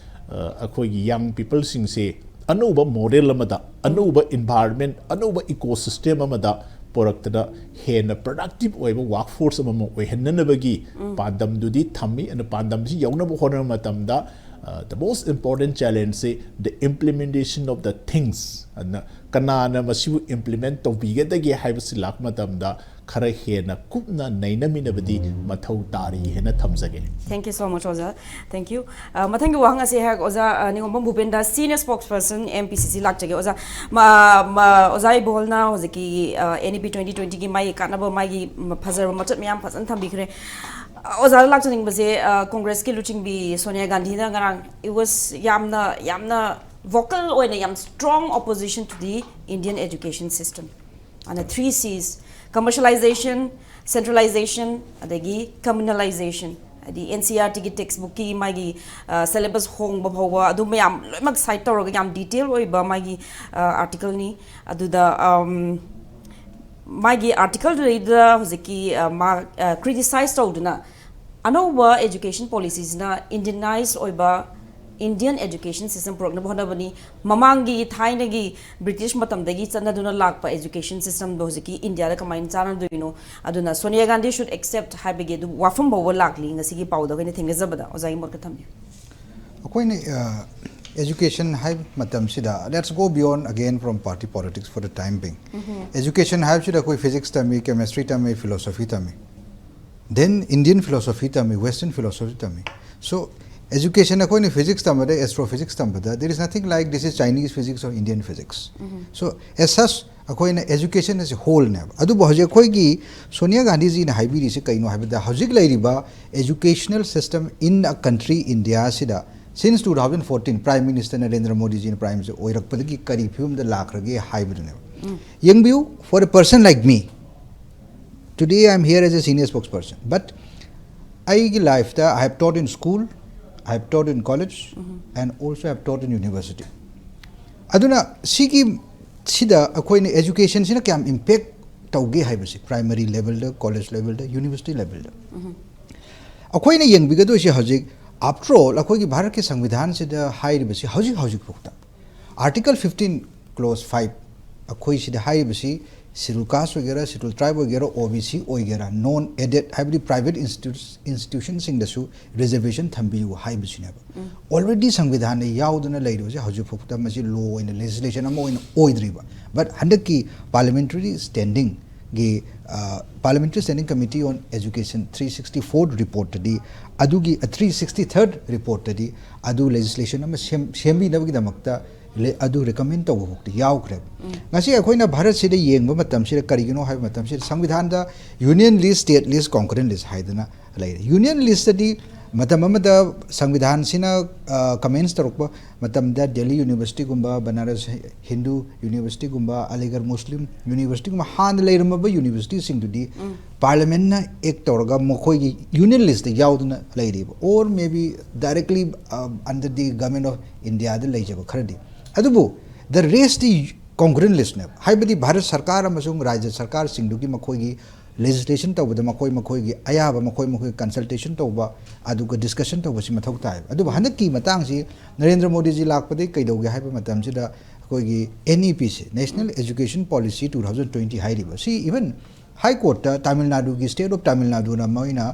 ꯑ, ꯑꯩꯈꯣꯏꯒꯤ young peopleꯁꯤꯡꯁꯦ ꯑꯅꯧꯕ model ꯑꯃꯗ, ꯑꯅꯧꯕ environment, ꯑꯅꯧꯕ ecosystem ꯑꯃꯗ ꯄꯨꯔꯛꯇꯅ ꯍꯦꯟꯅ productive ꯑꯣꯏꯕ workforce ꯑꯃꯃꯝ ꯑꯣꯏꯍꯟꯅꯅꯕꯒꯤ ꯄꯥꯟꯗꯝꯗꯨꯗꯤ ꯊꯝꯃꯤ꯫ ꯑꯗꯨꯅ ꯄꯥꯟꯗꯝꯁꯤ ꯌꯧꯅꯕ ꯍꯣꯠꯅꯕ ꯃꯇꯝꯗ, ꯑ, the most important challengeꯁꯤ the implementation of the things꯫ ꯑꯗꯨꯅ ꯀꯅꯥꯅ ꯃꯁꯤꯕꯨ implement ꯇꯧꯕꯤꯒꯗꯒꯦ ꯍꯥꯏꯕꯁꯤ ꯂꯥꯛꯄ ꯃꯇꯝꯗ ꯈꯔ ꯍꯦꯟꯅ ꯀꯨꯞꯅ ꯅꯩꯅꯃꯤꯟꯅꯕꯗꯤ ꯃꯊꯧ ꯇꯥꯔꯤ ꯍꯥꯏꯅ ꯊꯝꯖꯒꯦ꯫ Thank you so much, ꯑꯣꯖꯥ꯫ Thank you꯫ ꯑ, ꯃꯊꯪꯒꯤ ꯋꯥꯍꯪ ꯑꯁꯤ ꯑꯩꯍꯥꯛ ꯑꯣꯖꯥ, ꯑ, ꯅꯤꯉꯣꯝꯕꯝ ꯚꯨꯄꯦꯟꯗꯥꯁ, senior spokesperson M P C C ꯂꯥꯛꯆꯒꯦ꯫ ꯑꯣꯖꯥ, ꯃ-, ꯃ-, ꯑꯣꯖꯥ ꯏꯕꯣꯜꯅ ꯍꯧꯖꯤꯛꯀꯤ, ꯑ, N E P twenty twentyꯒꯤ ꯃꯥꯒꯤ ꯀꯥꯟꯅꯕ, ꯃꯥꯒꯤ ꯃ-, ꯐꯖꯔꯕ ꯃꯆꯠ ꯃꯌꯥꯝ ꯐꯖꯅ ꯊꯝꯕꯤꯈ꯭ꯔꯦ꯫ ꯑ, ꯑꯣꯖꯥꯗ ꯂꯥꯛꯆꯅꯤꯡꯕꯁꯦ, ꯑ, ꯀꯣꯡꯒ꯭ꯔꯦꯁꯀꯤ ꯂꯨꯆꯤꯡꯕꯤ ꯁꯣꯅꯤꯌꯥ ꯒꯥꯟꯙꯤꯅ ꯉꯔꯥꯡ, it was ꯌꯥꯝꯅ, ꯌꯥꯝꯅ vocal ꯑꯣꯏꯅ, ꯌꯥꯝ strong opposition to the Indian education system꯫ ꯑꯗꯨꯅ three C's, commercialization, centralization, ꯑꯗꯒꯤ communalization, ꯍꯥꯏꯗꯤ N C E R Tꯒꯤ textbookꯀꯤ ꯃꯥꯒꯤ, ꯑ, syllabus ꯍꯣꯡꯕ ꯐꯥꯎꯕ, ꯑꯗꯨ ꯃꯌꯥꯝ ꯂꯣꯏꯅꯃꯛ cite ꯇꯧꯔꯒ ꯌꯥꯝ detail ꯑꯣꯏꯕ ꯃꯥꯒꯤ, ꯑ, articleꯅꯤ꯫ ꯑꯗꯨꯗ, ꯑꯝ, ꯃꯥꯒꯤ articleꯗꯨꯗꯩꯗꯨꯗ ꯍꯧꯖꯤꯛꯀꯤ, ꯑ, ꯃꯥ, ꯑ, criticize ꯇꯧꯗꯨꯅ ꯑꯅꯧꯕ education policyꯁꯤꯅ Indianize ꯑꯣꯏꯕ Indian education system ꯄꯨꯔꯛꯅꯕ ꯍꯣꯠꯅꯕꯅꯤ꯫ ꯃꯃꯥꯡꯒꯤ ꯊꯥꯏꯅꯒꯤ British ꯃꯇꯝꯗꯒꯤ ꯆꯠꯅꯗꯨꯅ ꯂꯥꯛꯄ education systemꯗꯣ ꯍꯧꯖꯤꯛꯀꯤ ꯏꯟꯗꯤꯌꯥꯗ ꯀꯃꯥꯏꯅ ꯆꯥꯟꯅꯗꯣꯏꯅꯣ? ꯑꯗꯨꯅ Sonia Gandhi should accept ꯍꯥꯏꯕꯒꯤ ꯑꯗꯨ ꯋꯥꯐꯝ ꯐꯥꯎꯕ ꯂꯥꯛꯂꯤ ꯉꯁꯤꯒꯤ ꯄꯥꯎꯗ ꯑꯩꯈꯣꯏꯅ ꯊꯦꯡꯅꯖꯕꯗ꯫ ꯑꯣꯖꯥꯒꯤ ꯃꯣꯠꯀ ꯊꯝꯕꯤꯌꯨ꯫ ꯑꯩꯈꯣꯏꯅ, ꯑ, education ꯍꯥꯏꯕ ꯃꯇꯝꯁꯤꯗ, let's go beyond again from party politics for the time being꯫ Education ꯍꯥꯏꯕꯁꯤꯗ ꯑꯩꯈꯣꯏ physics ꯇꯝꯃꯤ, chemistry ꯇꯝꯃꯤ, philosophy ꯇꯝꯃꯤ꯫ Then Indian philosophy ꯇꯝꯃꯤ, Western philosophy ꯇꯝꯃꯤ꯫ So, education ꯑꯩꯈꯣꯏꯅ physics ꯇꯝꯕꯗ, astrophysics ꯇꯝꯕꯗ, there is nothing like this is Chinese physics or Indian physics꯫ So, as such, ꯑꯩꯈꯣꯏꯅ education ꯑꯁꯤ wholeꯅꯦꯕ꯫ ꯑꯗꯨꯕꯨ ꯍꯧꯖꯤꯛ ꯑꯩꯈꯣꯏꯒꯤ ꯁꯣꯅꯤꯌꯥ ꯒꯥꯟꯙꯤꯖꯤꯅ ꯍꯥꯏꯕꯤꯔꯤꯁꯤ ꯀꯩꯅꯣ ꯍꯥꯏꯕꯗ, ꯍꯧꯖꯤꯛ ꯂꯩꯔꯤꯕ educational system in a country India ꯑꯁꯤꯗ since two thousand fourteen Prime Minister Narendra ꯃꯣꯗꯤꯖꯤꯅ Prime Minister ꯑꯣꯏꯔꯛꯄꯗꯒꯤ ꯀꯔꯤ ꯐꯤꯕꯝꯗ ꯂꯥꯛꯈ꯭ꯔꯒꯦ ꯍꯥꯏꯕꯗꯨꯅꯦꯕ꯫ ꯌꯦꯡꯕꯤꯌꯨ, for a person like me, today I am here as a senior spokesperson, but ꯑꯩꯒꯤ lifeꯇ I have taught in school, I have taught in college, and also I have taught in university. ꯑꯗꯨꯅ ꯁꯤꯒꯤ ꯁꯤꯗ ꯑꯩꯈꯣꯏꯅ educationꯁꯤꯅ ꯀꯌꯥꯝ impact ꯇꯧꯒꯦ ꯍꯥꯏꯕꯁꯤ, primary levelꯗ, college levelꯗ, university levelꯗ ꯑꯩꯈꯣꯏꯅ ꯌꯦꯡꯕꯤꯒꯗꯣꯏꯁꯦ ꯍꯧꯖꯤꯛ, after all, ꯑꯩꯈꯣꯏꯒꯤ ꯚꯥꯔꯠꯀꯤ ꯁꯪꯕꯤꯙꯥꯟꯁꯤꯗ ꯍꯥꯏꯔꯤꯕꯁꯤ ꯍꯧꯖꯤꯛ ꯍꯧꯖꯤꯛ ꯐꯥꯎꯗ Article fifteen, Clause five ꯑꯩꯈꯣꯏ ꯁꯤꯗ ꯍꯥꯏꯔꯤꯕꯁꯤ, Scheduled Caste ꯑꯣꯏꯒꯦꯔꯥ, Scheduled Tribe ꯑꯣꯏꯒꯦꯔꯥ, OBC ꯑꯣꯏꯒꯦꯔꯥ, non aided ꯍꯥꯏꯕꯗꯤ private institu- institutionꯁꯤꯡꯗꯁꯨ reservation ꯊꯝꯕꯤꯌꯨ ꯍꯥꯏꯕꯁꯤꯅꯦꯕ꯫ Already ꯁꯪꯕꯤꯙꯥꯟꯗ ꯌꯥꯎꯗꯨꯅ ꯂꯩꯔꯤꯕꯁꯦ ꯍꯧꯖꯤꯛ ꯐꯥꯎꯕꯗ ꯃꯁꯤ law ꯑꯣꯏꯅ, legislation ꯑꯃ ꯑꯣꯏꯅ ꯑꯣꯏꯗ꯭ꯔꯤꯕ꯫ But ꯍꯟꯗꯛꯀꯤ parliamentary standingꯒꯤ, parliamentary standing committee on education three sixty fourth reportꯇꯗꯤ, ꯑꯗꯨꯒꯤ three sixty third reportꯇꯗꯤ ꯑꯗꯨ legislation ꯑꯃ ꯁꯦꯝ ꯁꯦꯝꯕꯤꯅꯕꯒꯤꯗꯃꯛꯇ ꯑꯗꯨ recommend ꯇꯧꯕ ꯐꯥꯎꯗ ꯌꯥꯎꯈ꯭ꯔꯦꯕ꯫ ꯉꯁꯤ ꯑꯩꯈꯣꯏꯅ ꯚꯥꯔꯠꯁꯤꯗ ꯌꯦꯡꯕ ꯃꯇꯝꯁꯤꯗ ꯀꯔꯤꯒꯤꯅꯣ ꯍꯥꯏꯕ ꯃꯇꯝꯁꯤꯗ ꯁꯪꯕꯤꯙꯥꯟꯗ union list, state list, concurrent list ꯍꯥꯏꯗꯅ ꯂꯩꯔꯦ꯫ Union listꯇꯗꯤ ꯃꯇꯝ ꯑꯃꯗ ꯁꯪꯕꯤꯙꯥꯟꯁꯤꯅ commence ꯇꯧꯔꯛꯄ ꯃꯇꯝꯗ Delhi Universityꯒꯨꯝꯕ, Banaras Hindu Universityꯒꯨꯝꯕ, Aligarh Muslim Universityꯒꯨꯝꯕ ꯍꯥꯟꯅ ꯂꯩꯔꯝꯃꯕ universityꯁꯤꯡꯗꯨꯗꯤ parliamentꯅ act ꯇꯧꯔꯒ ꯃꯈꯣꯏꯒꯤ union listꯇ ꯌꯥꯎꯗꯨꯅ ꯂꯩꯔꯤꯕ, or maybe directly under the Government of Indiaꯗ ꯂꯩꯖꯕ ꯈꯔꯗꯤ꯫ ꯑꯗꯨꯕꯨ the restꯇꯤ concurrent listꯅꯦꯕ, ꯍꯥꯏꯕꯗꯤ ꯚꯥꯔꯠ ꯁꯔꯀꯥꯔ ꯑꯃꯁꯨꯡ ꯔꯥꯖ꯭ꯌ ꯁꯔꯀꯥꯔꯁꯤꯡꯗꯨꯒꯤ ꯃꯈꯣꯏꯒꯤ legislation ꯇꯧꯕꯗ ꯃꯈꯣꯏ ꯃꯈꯣꯏꯒꯤ ꯑꯌꯥꯕ, ꯃꯈꯣꯏ ꯃꯈꯣꯏ consultation ꯇꯧꯕ, ꯑꯗꯨꯒ discussion ꯇꯧꯕꯁꯤ ꯃꯊꯧ ꯇꯥꯏ꯫ ꯑꯗꯨꯕꯨ ꯍꯟꯗꯛꯀꯤ ꯃꯇꯥꯡꯁꯤ ꯅꯔꯦꯟꯗ꯭ꯔ ꯃꯣꯗꯤꯖꯤ ꯂꯥꯛꯄꯗꯒꯤ ꯀꯩꯗꯧꯒꯦ ꯍꯥꯏꯕ ꯃꯇꯝꯁꯤꯗ ꯑꯩꯈꯣꯏꯒꯤ NEPꯁꯦ, National Education Policy two thousand twenty ꯍꯥꯏꯔꯤꯕ ꯁꯤ, even High Courtꯇ ꯇꯥꯃꯤꯜ ꯅꯥꯗꯨꯒꯤ, State of Tamil Naduꯅ ꯃꯣꯏꯅ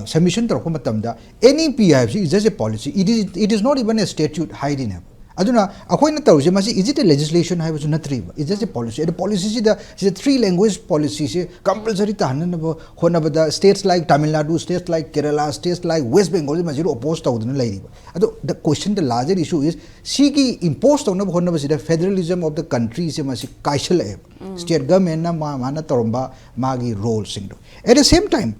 submission ꯇꯧꯔꯛꯄ ꯃꯇꯝꯗ, NEP ꯍꯥꯏꯕꯁꯤ is just a policy, it is, it is not even a statute ꯍꯥꯏꯔꯤꯅꯦꯕ꯫ ꯑꯗꯨꯅ ꯑꯩꯈꯣꯏꯅ ꯇꯧꯔꯤꯁꯦ ꯃꯁꯤ, is it a legislation ꯍꯥꯏꯕꯁꯨ ꯅꯠꯇ꯭ꯔꯤꯕ, is just a policy. ꯑꯗꯣ ꯄꯣꯂꯤꯁꯤꯁꯤꯗ ꯁꯤꯗ three language policyꯁꯦ compulsory ꯇꯥꯍꯟꯅꯕ ꯍꯣꯠꯅꯕꯗ states like Tamil Nadu, states like Kerala, states like West Bengalꯁꯦ ꯃꯁꯤꯗ oppose ꯇꯧꯗꯅ ꯂꯩꯔꯤꯕ. ꯑꯗꯣ the question, the larger issue is, ꯁꯤꯒꯤ impose ꯇꯧꯅꯕ ꯍꯣꯠꯅꯕꯁꯤꯗ federalism of the countryꯁꯦ ꯃꯁꯤ ꯀꯥꯏꯁꯜꯂꯛꯑꯦꯕ. State governmentꯅ ꯃꯥ ꯃꯥꯅ ꯇꯧꯔꯝꯕ ꯃꯥꯒꯤ roleꯁꯤꯡꯗꯣ. At the same time,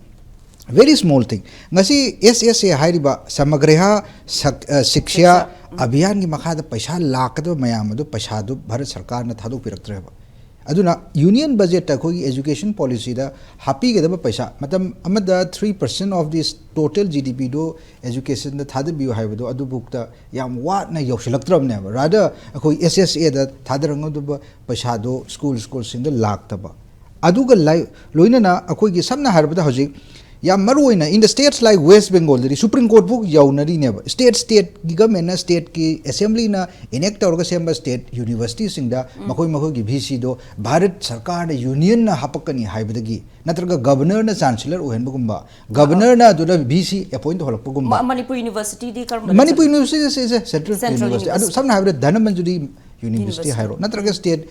very small thing, ꯉꯁꯤ S S A ꯍꯥꯏꯔꯤꯕ ꯁꯃꯒ꯭ꯔꯍ ꯁꯛ-, ꯑ, ꯁꯤꯛꯁ꯭ꯌꯥ ꯑꯚꯤꯌꯥꯟꯒꯤ ꯃꯈꯥꯗ ꯄꯩꯁꯥ ꯂꯥꯛꯀꯗꯕ ꯃꯌꯥꯝ ꯑꯗꯨ, ꯄꯩꯁꯥꯗꯨ ꯚꯥꯔꯠ ꯁꯔꯀꯥꯔꯅ ꯊꯥꯗꯣꯛꯄꯤꯔꯛꯇ꯭ꯔꯦꯕ꯫ ꯑꯗꯨꯅ union budgetꯇ ꯑꯩꯈꯣꯏꯒꯤ education policyꯗ ꯍꯥꯞꯄꯤꯒꯗꯕ ꯄꯩꯁꯥ, ꯃꯇꯝ ꯑꯃꯗ three percent of the total G D P ꯗꯣ educationꯗ ꯊꯥꯗꯕꯤꯌꯨ ꯍꯥꯏꯕꯗꯣ ꯑꯗꯨꯕꯨꯛꯇ ꯌꯥꯝ ꯋꯥꯅ ꯌꯧꯁꯤꯜꯂꯛꯇ꯭ꯔꯕꯅꯦꯕ꯫ Rather, ꯑꯩꯈꯣꯏ S S Aꯗ ꯊꯥꯗꯔꯝꯒꯗꯕ ꯄꯩꯁꯥꯗꯣ school, schoolꯁꯤꯡꯗ ꯂꯥꯛꯇꯕ꯫ ꯑꯗꯨꯒ ꯂꯥꯏ-, ꯂꯣꯏꯅꯅ ꯑꯩꯈꯣꯏꯒꯤ, ꯁꯝꯅ ꯍꯥꯏꯔꯕꯗ, ꯍꯧꯖꯤꯛ ꯌꯥꯝ ꯃꯔꯨ ꯑꯣꯏꯅ in the states like West Bengalꯗꯗꯤ Supreme Court ꯐꯥꯎ ꯌꯧꯅꯔꯤꯅꯦꯕ꯫ State, stateꯀꯤ governmentꯅ, stateꯀꯤ assemblyꯅ enact ꯇꯧꯔꯒ ꯁꯦꯝꯕ state universityꯁꯤꯡꯗ ꯃꯈꯣꯏ ꯃꯈꯣꯏꯒꯤ VCꯗꯣ ꯚꯥꯔꯠ ꯁꯔꯀꯥꯔꯅ, unionꯅ ꯍꯥꯄꯛꯀꯅꯤ ꯍꯥꯏꯕꯗꯒꯤ, ꯅꯠꯇ꯭ꯔꯒ governorꯅ chancellor ꯑꯣꯏꯍꯟꯕꯒꯨꯝꯕ, governorꯅ ꯑꯗꯨꯗ VC appoint ꯇꯧꯍꯜꯂꯛꯄꯒꯨꯝꯕ꯫ ꯃ-, ꯃꯅꯤꯄꯨꯔ Universityꯗꯤ ꯀꯔꯝꯕ? Manipur University is a central Central university. ꯑꯗꯨ University. ꯁꯝꯅ ꯍꯥꯏꯔꯕꯗ ꯙꯅꯃꯟꯖꯨꯔꯤ University University. ꯍꯥꯏꯔꯣ, ꯅꯠꯇ꯭ꯔꯒ state,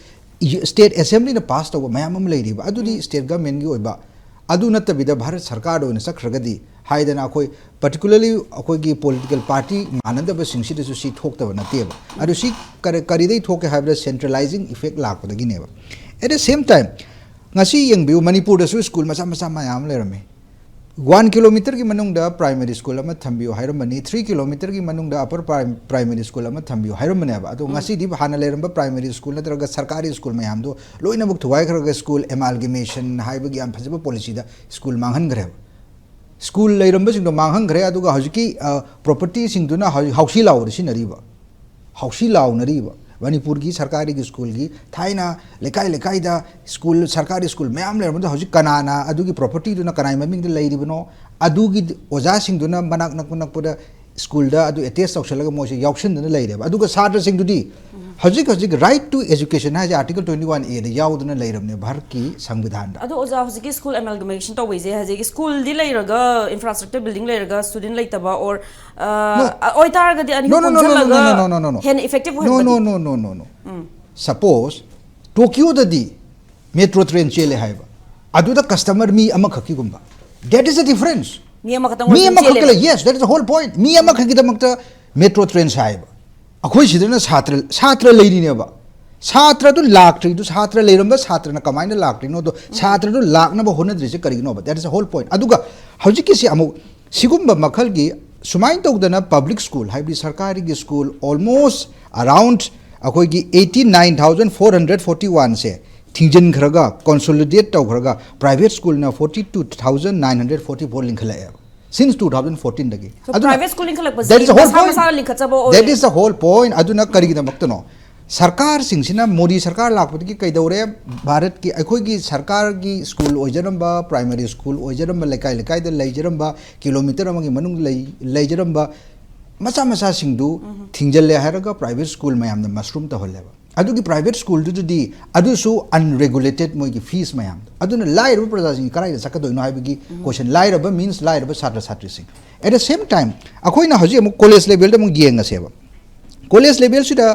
state assemblyꯅ pass ꯇꯧꯕ ꯃꯌꯥꯝ ꯑꯃ ꯂꯩꯔꯤꯕ, ꯑꯗꯨꯗꯤ state governmentꯀꯤ ꯑꯣꯏꯕ, ꯑꯗꯨ ꯅꯠꯇꯕꯤꯗ ꯚꯥꯔꯠ ꯁꯔꯀꯥꯔꯗ ꯑꯣꯏꯅ ꯆꯠꯈ꯭ꯔꯒꯗꯤ ꯍꯥꯏꯗꯅ, ꯑꯩꯈꯣꯏ particularly ꯑꯩꯈꯣꯏꯒꯤ political party ꯃꯥꯟꯅꯗꯕꯁꯤꯡꯁꯤꯗꯁꯨ ꯁꯤ ꯊꯣꯛꯇꯕ ꯅꯠꯇꯦꯕ꯫ ꯑꯗꯨ ꯁꯤ ꯀꯔꯤ-, ꯀꯔꯤꯗꯩ ꯊꯣꯛꯀꯦ ꯍꯥꯏꯕꯗ centralizing effect ꯂꯥꯛꯄꯗꯒꯤꯅꯦꯕ꯫ At the same time, ꯉꯁꯤ ꯌꯦꯡꯕꯤꯌꯨ, ꯃꯅꯤꯄꯨꯔꯗꯁꯨ school ꯃꯆꯥ ꯃꯆꯥ ꯃꯌꯥꯝ ꯑꯃ ꯂꯩꯔꯝꯃꯤ꯫ One kilometerꯒꯤ ꯃꯅꯨꯡꯗ primary school ꯑꯃ ꯊꯝꯕꯤꯌꯨ ꯍꯥꯏꯔꯝꯕꯅꯤ, three kilometerꯒꯤ ꯃꯅꯨꯡꯗ upper prim-, primary school ꯑꯃ ꯊꯝꯕꯤꯌꯨ ꯍꯥꯏꯔꯝꯕꯅꯦꯕ꯫ ꯑꯗꯣ ꯉꯁꯤꯗꯤ ꯍꯥꯟꯅ ꯂꯩꯔꯝꯕ primary school ꯅꯠꯇ꯭ꯔꯒ ꯁꯔꯀꯥꯔꯤ school ꯃꯌꯥꯝꯗꯣ ꯂꯣꯏꯅꯃꯛ ꯊꯨꯒꯥꯏꯈ꯭ꯔꯒ school amalgamation ꯍꯥꯏꯕꯒꯤ ꯌꯥꯝ ꯐꯖꯕ policyꯗ school ꯃꯥꯡꯍꯟꯈ꯭ꯔꯦꯕ꯫ School ꯂꯩꯔꯝꯕꯁꯤꯡꯗꯣ ꯃꯥꯡꯍꯟꯈ꯭ꯔꯦ, ꯑꯗꯨꯒ ꯍꯧꯖꯤꯛꯀꯤ, ꯑ, propertyꯁꯤꯡꯗꯨꯅ ꯍꯧꯖꯤꯛ ꯍꯥꯎꯁꯤ ꯂꯥꯎꯕꯗ ꯁꯤꯖꯤꯟꯅꯔꯤꯕ꯫ ꯍꯥꯎꯁꯤ ꯂꯥꯎꯅꯔꯤꯕ꯫ ꯃꯅꯤꯄꯨꯔꯒꯤ ꯁꯔꯀꯥꯔꯒꯤ schoolꯒꯤ ꯊꯥꯏꯅ ꯂꯩꯀꯥꯏ ꯂꯩꯀꯥꯏꯗ school, ꯁꯔꯀꯥꯔꯤ school ꯃꯌꯥꯝ ꯂꯩꯔꯝꯕꯗꯣ ꯍꯧꯖꯤꯛ ꯀꯅꯥꯅ ꯑꯗꯨꯒꯤ propertyꯗꯨꯅ ꯀꯅꯥꯏ ꯃꯃꯤꯡꯗ ꯂꯩꯔꯤꯕꯅꯣ? ꯑꯗꯨꯒꯤ ꯑꯣꯖꯥꯁꯤꯡꯗꯨꯅ ꯃꯅꯥꯛ ꯅꯛꯄ ꯅꯛꯄꯗ ꯁ꯭ꯀꯨꯜꯗ ꯑꯗꯨ ꯑꯦꯇꯦꯁ ꯇꯧꯁꯜꯂꯒ ꯃꯣꯏꯁꯦ ꯌꯥꯎꯁꯟꯗꯅ ꯂꯩꯔꯦꯕ꯫ ꯑꯗꯨꯒ ꯁꯥꯇ꯭ꯔꯁꯤꯡꯗꯨꯗꯤ ꯍꯧꯖꯤꯛ ꯍꯧꯖꯤꯛ right to education ꯍꯥꯏꯁꯦ Article twenty one A ꯗ ꯌꯥꯎꯗꯅ ꯂꯩꯔꯕꯅꯦ ꯚꯥꯔꯠꯀꯤ ꯁꯪꯕꯤꯙꯥꯟꯗ꯫ ꯑꯗꯣ ꯑꯣꯖꯥ, ꯍꯧꯖꯤꯛꯀꯤ ꯁ꯭ꯀꯨꯜ ꯑꯦꯃꯦꯜꯒꯃꯦꯁꯟ ꯇꯧꯕꯩꯁꯦ, ꯍꯧꯖꯤꯛꯀꯤ ꯁ꯭ꯀꯨꯜꯗꯤ ꯂꯩꯔꯒ, ꯏꯟꯐ꯭ꯔꯥꯁ꯭ꯇ꯭ꯔꯛꯆꯔ ꯕꯤꯜꯗꯤꯡ ꯂꯩꯔꯒ, ꯁ꯭ꯇꯨꯗꯦꯟ ꯂꯩꯇꯕ, ꯑꯣꯔ ꯑꯣꯏꯇꯥꯔꯒꯗꯤ ꯑꯅꯤꯗꯣ No, no, no, no, no, no, ꯄꯨꯟꯁꯤꯜꯂꯒ no, no, no, no, no. ꯍꯦꯟꯅ ꯏꯐꯦꯛꯇꯤꯚ No, no, ꯑꯣꯏꯍꯟꯕꯗꯤ? No, no, no, no, no. Suppose ꯇꯣꯀꯤꯌꯣꯗꯗꯤ ꯃꯦꯇ꯭ꯔꯣ ꯇ꯭ꯔꯦꯟ ꯆꯦꯜꯂꯦ ꯍꯥꯏꯕ, ꯑꯗꯨꯗ ꯀꯁꯇꯃꯔ ꯃꯤ ꯑꯃꯈꯛꯀꯤꯒꯨꯝꯕ, that is the difference. ꯃꯤ ꯑꯃꯈꯛꯇꯪ ꯃꯤ ꯑꯣꯏꯔꯁꯨ ꯑꯃꯈꯛꯇ ꯆꯦꯜꯂꯦꯕ꯫ ꯂꯩ, yes, that is the whole point. ꯃꯤ ꯑꯃꯈꯛꯀꯤꯗꯃꯛꯇ ꯃꯦꯇ꯭ꯔꯣ ꯇ꯭ꯔꯦꯟ ꯁꯥꯏꯕ꯫ ꯑꯩꯈꯣꯏ ꯁꯤꯗꯅ ꯁꯥꯇ꯭ꯔ ꯁꯥꯇ꯭ꯔ ꯂꯩꯔꯤꯅꯦꯕ꯫ ꯁꯥꯇ꯭ꯔꯗꯨ ꯂꯥꯛꯇ꯭ꯔꯤꯗꯨ, ꯁꯥꯇ꯭ꯔ ꯂꯩꯔꯝꯕ ꯁꯥꯇ꯭ꯔꯅ ꯀꯃꯥꯏꯅ ꯂꯥꯛꯇ꯭ꯔꯤꯅꯣꯗꯣ, ꯁꯥꯇ꯭ꯔꯗꯨ ꯂꯥꯛꯅꯕ ꯍꯣꯠꯅꯗ꯭ꯔꯤꯁꯦ ꯀꯔꯤꯒꯤꯅꯣꯕ? That is the whole point. ꯑꯗꯨꯒ ꯍꯧꯖꯤꯛꯀꯤꯁꯤ ꯑꯃꯨꯛ ꯁꯤꯒꯨꯝꯕ ꯃꯈꯜꯒꯤ ꯁꯨꯃꯥꯏꯅ ꯇꯧꯗꯅ ꯄꯕ꯭ꯂꯤꯛ ꯁ꯭ꯀꯨꯜ, ꯍꯥꯏꯕꯗꯤ ꯁꯔꯀꯥꯔꯒꯤ ꯁ꯭ꯀꯨꯜ, almost around ꯑꯩꯈꯣꯏꯒꯤ eighty nine thousand four hundred forty one ꯁꯦ ꯊꯤꯡꯖꯤꯟꯈ꯭ꯔꯒ, ꯀꯣꯟꯁꯣꯂꯤꯗꯦꯠ ꯇꯧꯈ꯭ꯔꯒ, ꯄ꯭ꯔꯥꯏꯚꯦꯠ ꯁ꯭ꯀꯨꯜꯅ forty two thousand nine hundred forty four ꯂꯤꯡꯈꯠꯂꯛꯑꯦꯕ, since two thousand fourteen ꯗꯒꯤ꯫ So, ꯑꯗꯨꯅ ꯄ꯭ꯔꯥꯏꯚꯦꯠ ꯁ꯭ꯀꯨꯜ ꯂꯤꯡꯈꯠꯂꯛꯄꯁꯤ That is the whole ꯃꯁꯥ point. ꯃꯁꯥꯅ ꯂꯤꯡꯈꯠꯆꯕ That ꯑꯣꯏꯔꯦ꯫ Is the whole point. ꯑꯗꯨꯅ ꯀꯔꯤꯒꯤꯗꯃꯛꯇꯅꯣ? ꯁꯔꯀꯥꯔꯁꯤꯡꯁꯤꯅ, ꯃꯣꯗꯤ ꯁꯔꯀꯥꯔ ꯂꯥꯛꯄꯗꯒꯤ ꯀꯩꯗꯧꯔꯦ? ꯚꯥꯔꯠꯀꯤ, ꯑꯩꯈꯣꯏꯒꯤ ꯁꯔꯀꯥꯔꯒꯤ ꯁ꯭ꯀꯨꯜ ꯑꯣꯏꯖꯔꯝꯕ, ꯄ꯭ꯔꯥꯏꯃꯔꯤ ꯁ꯭ꯀꯨꯜ ꯑꯣꯏꯖꯔꯝꯕ, ꯂꯩꯀꯥꯏ ꯂꯩꯀꯥꯏꯗ ꯂꯩꯖꯔꯝꯕ, ꯀꯤꯂꯣꯃꯤꯇꯔ ꯑꯃꯒꯤ ꯃꯅꯨꯡꯗ ꯂꯩ-, ꯂꯩꯖꯔꯝꯕ ꯃꯆꯥ ꯃꯆꯥꯁꯤꯡꯗꯨ ꯊꯤꯡꯖꯤꯜꯂꯦ ꯍꯥꯏꯔꯒ ꯄ꯭ꯔꯥꯏꯚꯦꯠ ꯁ꯭ꯀꯨꯜ ꯃꯌꯥꯝꯅ ꯃꯁꯔꯨꯝ ꯇꯧꯍꯜꯂꯦꯕ꯫ ꯑꯗꯨꯒꯤ ꯄ꯭ꯔꯥꯏꯚꯦꯠ ꯁ꯭ꯀꯨꯜꯗꯨꯗꯗꯤ ꯑꯗꯨꯁꯨ ꯑꯟꯔꯦꯒꯨꯂꯦꯇꯦꯠ, ꯃꯣꯏꯒꯤ ꯐꯤꯁ ꯃꯌꯥꯝꯗꯣ꯫ ꯑꯗꯨꯅ ꯂꯥꯏꯔꯕ ꯄ꯭ꯔꯖꯥꯁꯤꯡ ꯀꯗꯥꯏꯗ ꯆꯠꯀꯗꯣꯏꯅꯣ ꯍꯥꯏꯕꯒꯤ ꯀꯣꯏꯁꯟ꯫ ꯂꯥꯏꯔꯕ ꯃꯤꯟꯁ ꯂꯥꯏꯔꯕ ꯁꯥꯇ꯭ꯔ ꯁꯥꯇ꯭ꯔꯤꯁꯤꯡ꯫ At the same time, ꯑꯩꯈꯣꯏꯅ ꯍꯧꯖꯤꯛ ꯑꯃꯨꯛ ꯀꯣꯂꯦꯖ ꯂꯦꯚꯦꯜꯗ ꯑꯃꯨꯛ ꯌꯦꯡꯉꯁꯦꯕ꯫ ꯀꯣꯂꯦꯖ ꯂꯦꯚꯦꯜꯁꯤꯗ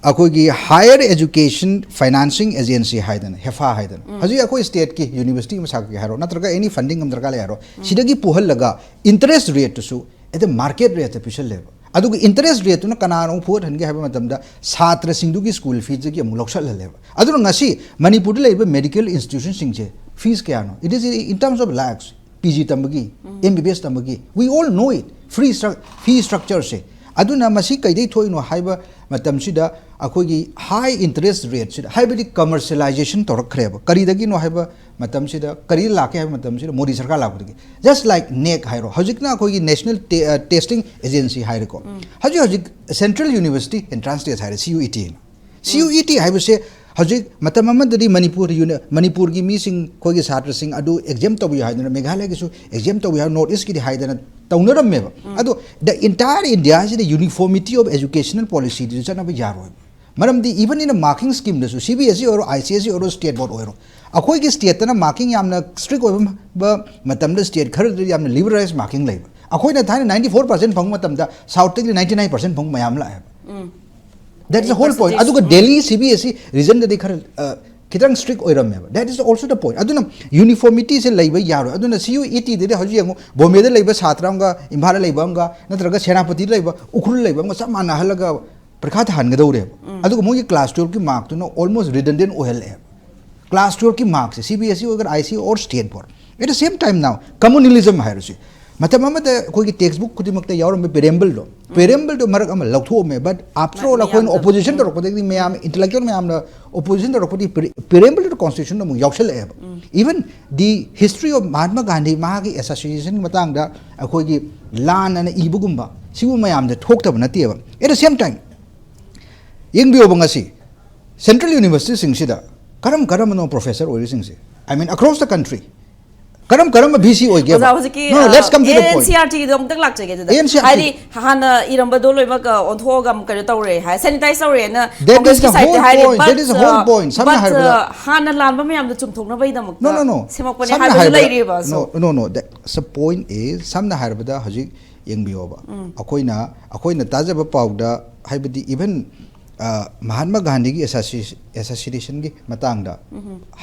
ꯑꯩꯈꯣꯏꯒꯤ ꯍꯥꯌꯔ ꯑꯦꯖꯨꯀꯦꯁꯟ ꯐꯥꯏꯅꯥꯟꯁꯤꯡ ꯑꯦꯖꯦꯟꯁꯤ ꯍꯥꯏꯗꯅ, ꯍꯦꯐꯥ ꯍꯥꯏꯗꯅ, ꯍꯧꯖꯤꯛ ꯑꯩꯈꯣꯏ ꯁ꯭ꯇꯦꯠꯀꯤ ꯌꯨꯅꯤꯚꯔꯁꯤꯇꯤ ꯑꯃ ꯁꯥꯒꯠꯀꯦ ꯍꯥꯏꯔꯣ, ꯅꯠꯇ꯭ꯔꯒ ꯑꯦꯅꯤ ꯐꯟꯗꯤꯡ ꯑꯃ ꯗꯔꯀꯥꯔ ꯂꯩ ꯍꯥꯏꯔꯣ, ꯁꯤꯗꯒꯤ ꯄꯨꯍꯜꯂꯒ interest ꯔꯦꯠꯇꯨꯁꯨ at the market rate ꯇ ꯄꯤꯁꯜꯂꯦꯕ꯫ ꯑꯗꯨꯒ ꯏꯟꯇꯔꯦꯁ ꯔꯦꯠꯇꯨꯅ ꯀꯅꯥꯅ ꯑꯃꯨꯛ ꯐꯨꯒꯠꯍꯟꯒꯦ ꯍꯥꯏꯕ ꯃꯇꯝꯗ, ꯁꯥꯇ꯭ꯔꯁꯤꯡꯗꯨꯒꯤ ꯁ꯭ꯀꯨꯜ ꯐꯤꯗꯒꯤ ꯑꯃꯨꯛ ꯂꯧꯁꯜꯍꯜꯂꯦꯕ꯫ ꯑꯗꯨꯅ ꯉꯁꯤ ꯃꯅꯤꯄꯨꯔꯗ ꯂꯩꯔꯤꯕ ꯃꯦꯗꯤꯀꯦꯜ ꯏꯟꯁꯇꯤꯇ꯭ꯌꯨꯁꯟꯁꯤꯡꯁꯦ ꯐꯤꯁ ꯀꯌꯥꯅꯣ? It is in terms of lakhs. P G ꯇꯝꯕꯒꯤ, ꯑꯦꯝ ꯕꯤ ꯕꯤ ꯑꯦꯁ ꯇꯝꯕꯒꯤ, we all know it. Free stru-, fee structure ꯁꯦ꯫ ꯑꯗꯨꯅ ꯃꯁꯤ ꯀꯩꯗꯩ ꯊꯣꯛꯏꯅꯣ ꯍꯥꯏꯕ ꯃꯇꯝꯁꯤꯗ, ꯑꯩꯈꯣꯏꯒꯤ ꯍꯥꯏ ꯏꯟꯇꯔꯦꯁ ꯔꯦꯠꯁꯤꯗ, ꯍꯥꯏꯕꯗꯤ ꯀꯃꯔꯁꯤꯌꯦꯂꯥꯏꯖꯦꯁꯟ ꯇꯧꯔꯛꯈ꯭ꯔꯦꯕ꯫ ꯀꯔꯤꯗꯒꯤꯅꯣ ꯍꯥꯏꯕ ꯃꯇꯝꯁꯤꯗ, ꯀꯔꯤꯗ ꯂꯥꯛꯀꯦ ꯍꯥꯏꯕ ꯃꯇꯝꯁꯤꯗ, ꯃꯣꯗꯤ ꯁꯔꯀꯥꯔ ꯂꯥꯛꯄꯗꯒꯤ꯫ Just like ꯅꯦꯛ ꯍꯥꯏꯔꯣ, ꯍꯧꯖꯤꯛꯅ ꯑꯩꯈꯣꯏꯒꯤ ꯅꯦꯁꯅꯦꯜ ꯇꯦ-, ꯑ, ꯇꯦꯁꯇꯤꯡ ꯑꯦꯖꯦꯟꯁꯤ ꯍꯥꯏꯔꯦꯀꯣ꯫ ꯍꯧꯖꯤꯛ ꯍꯧꯖꯤꯛ ꯁꯦꯟꯇ꯭ꯔꯦꯜ ꯌꯨꯅꯤꯚꯔꯁꯤꯇꯤ ꯑꯦꯟꯇ꯭ꯔꯥꯟꯁ ꯇꯦꯁ ꯍꯥꯏꯔꯦ, ꯁꯤ ꯌꯨ ꯏ ꯇꯤ ꯍꯥꯏꯅ꯫ ꯁꯤ ꯌꯨ ꯏ ꯇꯤ ꯍꯥꯏꯕꯁꯦ ꯍꯧꯖꯤꯛ ꯃꯇꯝ ꯑꯃꯗꯗꯤ ꯃꯅꯤꯄꯨꯔ ꯌꯨꯅꯤ-, ꯃꯅꯤꯄꯨꯔꯒꯤ ꯃꯤꯁꯤꯡ, ꯑꯩꯈꯣꯏꯒꯤ ꯁꯥꯇ꯭ꯔꯁꯤꯡ ꯑꯗꯨ ꯑꯦꯛꯖꯥꯝ ꯇꯧꯕꯤꯌꯨ ꯍꯥꯏꯗꯅ, ꯃꯦꯘꯥꯂꯌꯒꯤꯁꯨ ꯑꯦꯛꯖꯥꯝ ꯇꯧꯕꯤꯌꯨ ꯍꯥꯏ, ꯅꯣꯔꯠ ꯏꯁꯀꯤꯗꯤ ꯍꯥꯏꯗꯅ ꯇꯧꯅꯔꯝꯃꯦꯕ꯫ ꯑꯗꯣ the entire India ꯁꯤꯗ uniformity of educational policy ꯗꯨꯁꯨ ꯆꯠꯅꯕ ꯌꯥꯔꯣꯏꯕ꯫ ꯃꯔꯝꯗꯤ even in a marking scheme ꯗꯁꯨ, ꯁꯤ ꯕꯤ ꯑꯦꯁ ꯏ ꯑꯣꯏꯔꯣ, ꯑꯥꯏ ꯁꯤ ꯑꯦꯁ ꯏ ꯑꯣꯏꯔꯣ, ꯁ꯭ꯇꯦꯠ ꯕꯣꯔꯗ ꯑꯣꯏꯔꯣ, ꯑꯩꯈꯣꯏꯒꯤ ꯁ꯭ꯇꯦꯠꯇꯅ ꯃꯥꯔꯀꯤꯡ ꯌꯥꯝꯅ ꯁ꯭ꯇ꯭ꯔꯤꯛ ꯑꯣꯏꯕ ꯃꯇꯝꯗ ꯁ꯭ꯇꯦꯠ ꯈꯔꯗꯗꯤ ꯌꯥꯝꯅ ꯂꯤꯕꯔꯦꯂꯥꯏꯖ ꯃꯥꯔꯀꯤꯡ ꯂꯩꯕ꯫ ꯑꯩꯈꯣꯏꯅ ꯊꯥꯏꯅ ninety four percent ꯐꯪꯕ ꯃꯇꯝꯗ ꯁꯥꯎꯠꯇꯒꯤ ninety nine percent ꯐꯪꯕ ꯃꯌꯥꯝ ꯂꯥꯛꯑꯦꯕ꯫ That is the whole point. ꯑꯗꯨꯒ ꯗꯦꯜꯂꯤ ꯁꯤ ꯕꯤ ꯑꯦꯁ ꯏ ꯔꯤꯖꯟꯗꯗꯤ ꯈꯔ, ꯑ, ꯈꯤꯇꯪ strict ꯑꯣꯏꯔꯝꯃꯦꯕ꯫ That is also the point. ꯑꯗꯨꯅ ꯌꯨꯅꯤꯐꯣꯔꯃꯤꯇꯤꯁꯦ ꯂꯩꯕ ꯌꯥꯔꯣꯏ꯫ ꯑꯗꯨꯅ ꯁꯤ ꯌꯨ ꯏ ꯇꯤꯗꯗꯤ ꯍꯧꯖꯤꯛ ꯌꯦꯡꯉꯨ, ꯕꯣꯝꯕꯦꯗ ꯂꯩꯕ ꯁꯥꯇ꯭ꯔ ꯑꯃꯒ, ꯏꯝꯐꯥꯜꯗ ꯂꯩꯕ ꯑꯃꯒ, ꯅꯠꯇ꯭ꯔꯒ ꯁꯦꯅꯥꯄꯇꯤꯗ ꯂꯩꯕ, ꯎꯈ꯭ꯔꯨꯜꯗ ꯂꯩꯕ ꯑꯃꯒ ꯆꯞ ꯃꯥꯟꯅꯍꯜꯂꯒ ꯄꯔꯤꯈꯥ ꯊꯥꯍꯟꯒꯗꯧꯔꯦꯕ꯫ ꯑꯗꯨꯒ ꯃꯣꯏꯒꯤ ꯀ꯭ꯂꯥꯁ ꯇꯨꯌꯦꯜꯐꯀꯤ ꯃꯥꯔꯛꯇꯨꯅ almost redundant ꯑꯣꯏꯍꯜꯂꯛꯑꯦꯕ꯫ ꯀ꯭ꯂꯥꯁ ꯇꯨꯌꯦꯜꯐꯀꯤ ꯃꯥꯔꯛꯁꯦ, ꯁꯤ ꯕꯤ ꯑꯦꯁ ꯏ ꯑꯣꯏꯒꯦꯔꯥ, ꯑꯥꯏ ꯁꯤ ꯑꯣꯔ ꯁ꯭ꯇꯦꯠ ꯕꯣꯔꯗ, at the same time now, communalism ꯍꯥꯏꯔꯁꯤ, ꯃꯇꯝ ꯑꯃꯗ ꯑꯩꯈꯣꯏꯒꯤ ꯇꯦꯛꯁ ꯕꯨꯛ ꯈꯨꯗꯤꯡꯃꯛꯇ ꯌꯥꯎꯔꯝꯕ ꯄꯦꯔꯦꯝꯕꯜꯗꯣ, ꯄꯦꯔꯦꯝꯕꯜꯗꯣ ꯃꯔꯛ ꯑꯃ ꯂꯧꯊꯣꯛꯑꯝꯃꯦ, but after all, ꯑꯩꯈꯣꯏꯅ ꯃꯌꯥꯝꯗ ꯑꯣꯄꯣꯖꯤꯁꯟ ꯇꯧꯔꯛꯄꯗꯒꯤꯗꯤ, ꯃꯌꯥꯝ ꯏꯟꯇꯦꯂꯦꯛꯆꯨꯋꯦꯜ ꯃꯌꯥꯝꯅ ꯑꯣꯄꯣꯖꯤꯁꯟ ꯇꯧꯔꯛꯄꯗꯤ ꯄꯦꯔꯦꯝꯕꯜꯗꯨ ꯀꯣꯟꯁꯇꯤꯇ꯭ꯌꯨꯁꯟꯗ ꯑꯃꯨꯛ ꯌꯥꯎꯁꯜꯂꯛꯑꯦꯕ꯫ Even the history of Mahatma Gandhi, ꯃꯍꯥꯛꯀꯤ ꯑꯦꯁꯣꯁꯤꯌꯦꯁꯟꯒꯤ ꯃꯇꯥꯡꯗ ꯑꯩꯈꯣꯏꯒꯤ ꯂꯥꯟꯅ ꯏꯕꯒꯨꯝꯕ, ꯁꯤꯒꯨꯝꯕ ꯃꯌꯥꯝꯁꯦ ꯊꯣꯛꯇꯕ ꯅꯠꯇꯦꯕ꯫ At the same time, ꯌꯦꯡꯕꯤꯌꯣꯕ, ꯉꯁꯤ ꯁꯦꯟꯇ꯭ꯔꯦꯜ ꯌꯨꯅꯤꯚꯔꯁꯤꯇꯤꯁꯤꯡꯁꯤꯗ ꯀꯔꯝ ꯀꯔꯝꯕꯅꯣ professor ꯑꯣꯏꯔꯤꯁꯤꯡꯁꯦ? I mean, across the country, ꯀꯔꯝ ꯀꯔꯝꯕ ꯚꯤ ꯁꯤ ꯑꯣꯏꯒꯦꯕ? ꯑꯣꯖꯥ, ꯍꯧꯖꯤꯛꯀꯤ, No, no, let's come to the point. N C R ꯇꯤꯒꯤꯗꯣ ꯑꯃꯨꯛꯇꯪ ꯂꯥꯛꯆꯒꯦ ꯑꯗꯨꯗ꯫ And C R T. ꯍꯥꯏꯗꯤ, ꯍꯥꯟꯅ ꯏꯔꯝꯕꯗꯣ ꯂꯣꯏꯅꯃꯛ, ꯑ, ꯑꯣꯟꯊꯣꯛꯑꯒ ꯑꯃꯨꯛ ꯀꯩꯅꯣ ꯇꯧꯔꯦ ꯍꯥꯏ, ꯁꯦꯅꯤꯇꯥꯏꯁ ꯇꯧꯔꯦꯅ That is ꯀꯣꯡꯒ꯭ꯔꯦꯁꯀꯤ the ꯁꯥꯏꯠꯇ whole ꯍꯥꯏꯔꯤ, point. That is the whole point. ꯁꯝꯅ ꯍꯥꯏꯔꯕꯗ, ꯍꯥꯟꯅ ꯂꯥꯟꯕ ꯃꯌꯥꯝꯗꯣ ꯆꯨꯝꯊꯣꯛꯅꯕꯒꯤꯗꯃꯛꯇ No, no, no. ꯁꯦꯝꯃꯛꯄꯅꯦ ꯁꯝꯅ ꯍꯥꯏꯕꯁꯨ ꯍꯥꯏꯔꯕꯗ, ꯂꯩꯔꯤꯕ꯫ So, no, no, no. The, the point is, ꯁꯝꯅ ꯍꯥꯏꯔꯕꯗ ꯍꯧꯖꯤꯛ ꯌꯦꯡꯕꯤꯌꯣꯕ꯫ ꯑꯩꯈꯣꯏꯅ, ꯑꯩꯈꯣꯏꯅ ꯇꯥꯖꯕ ꯄꯥꯎꯗ, ꯍꯥꯏꯕꯗꯤ even, ꯑ, ꯃꯍꯥꯠꯃ ꯒꯥꯟꯙꯤꯒꯤ ꯑꯦꯁꯥꯁꯤ-, ꯑꯦꯁꯥꯁꯤꯅꯦꯁꯟꯒꯤ ꯃꯇꯥꯡꯗ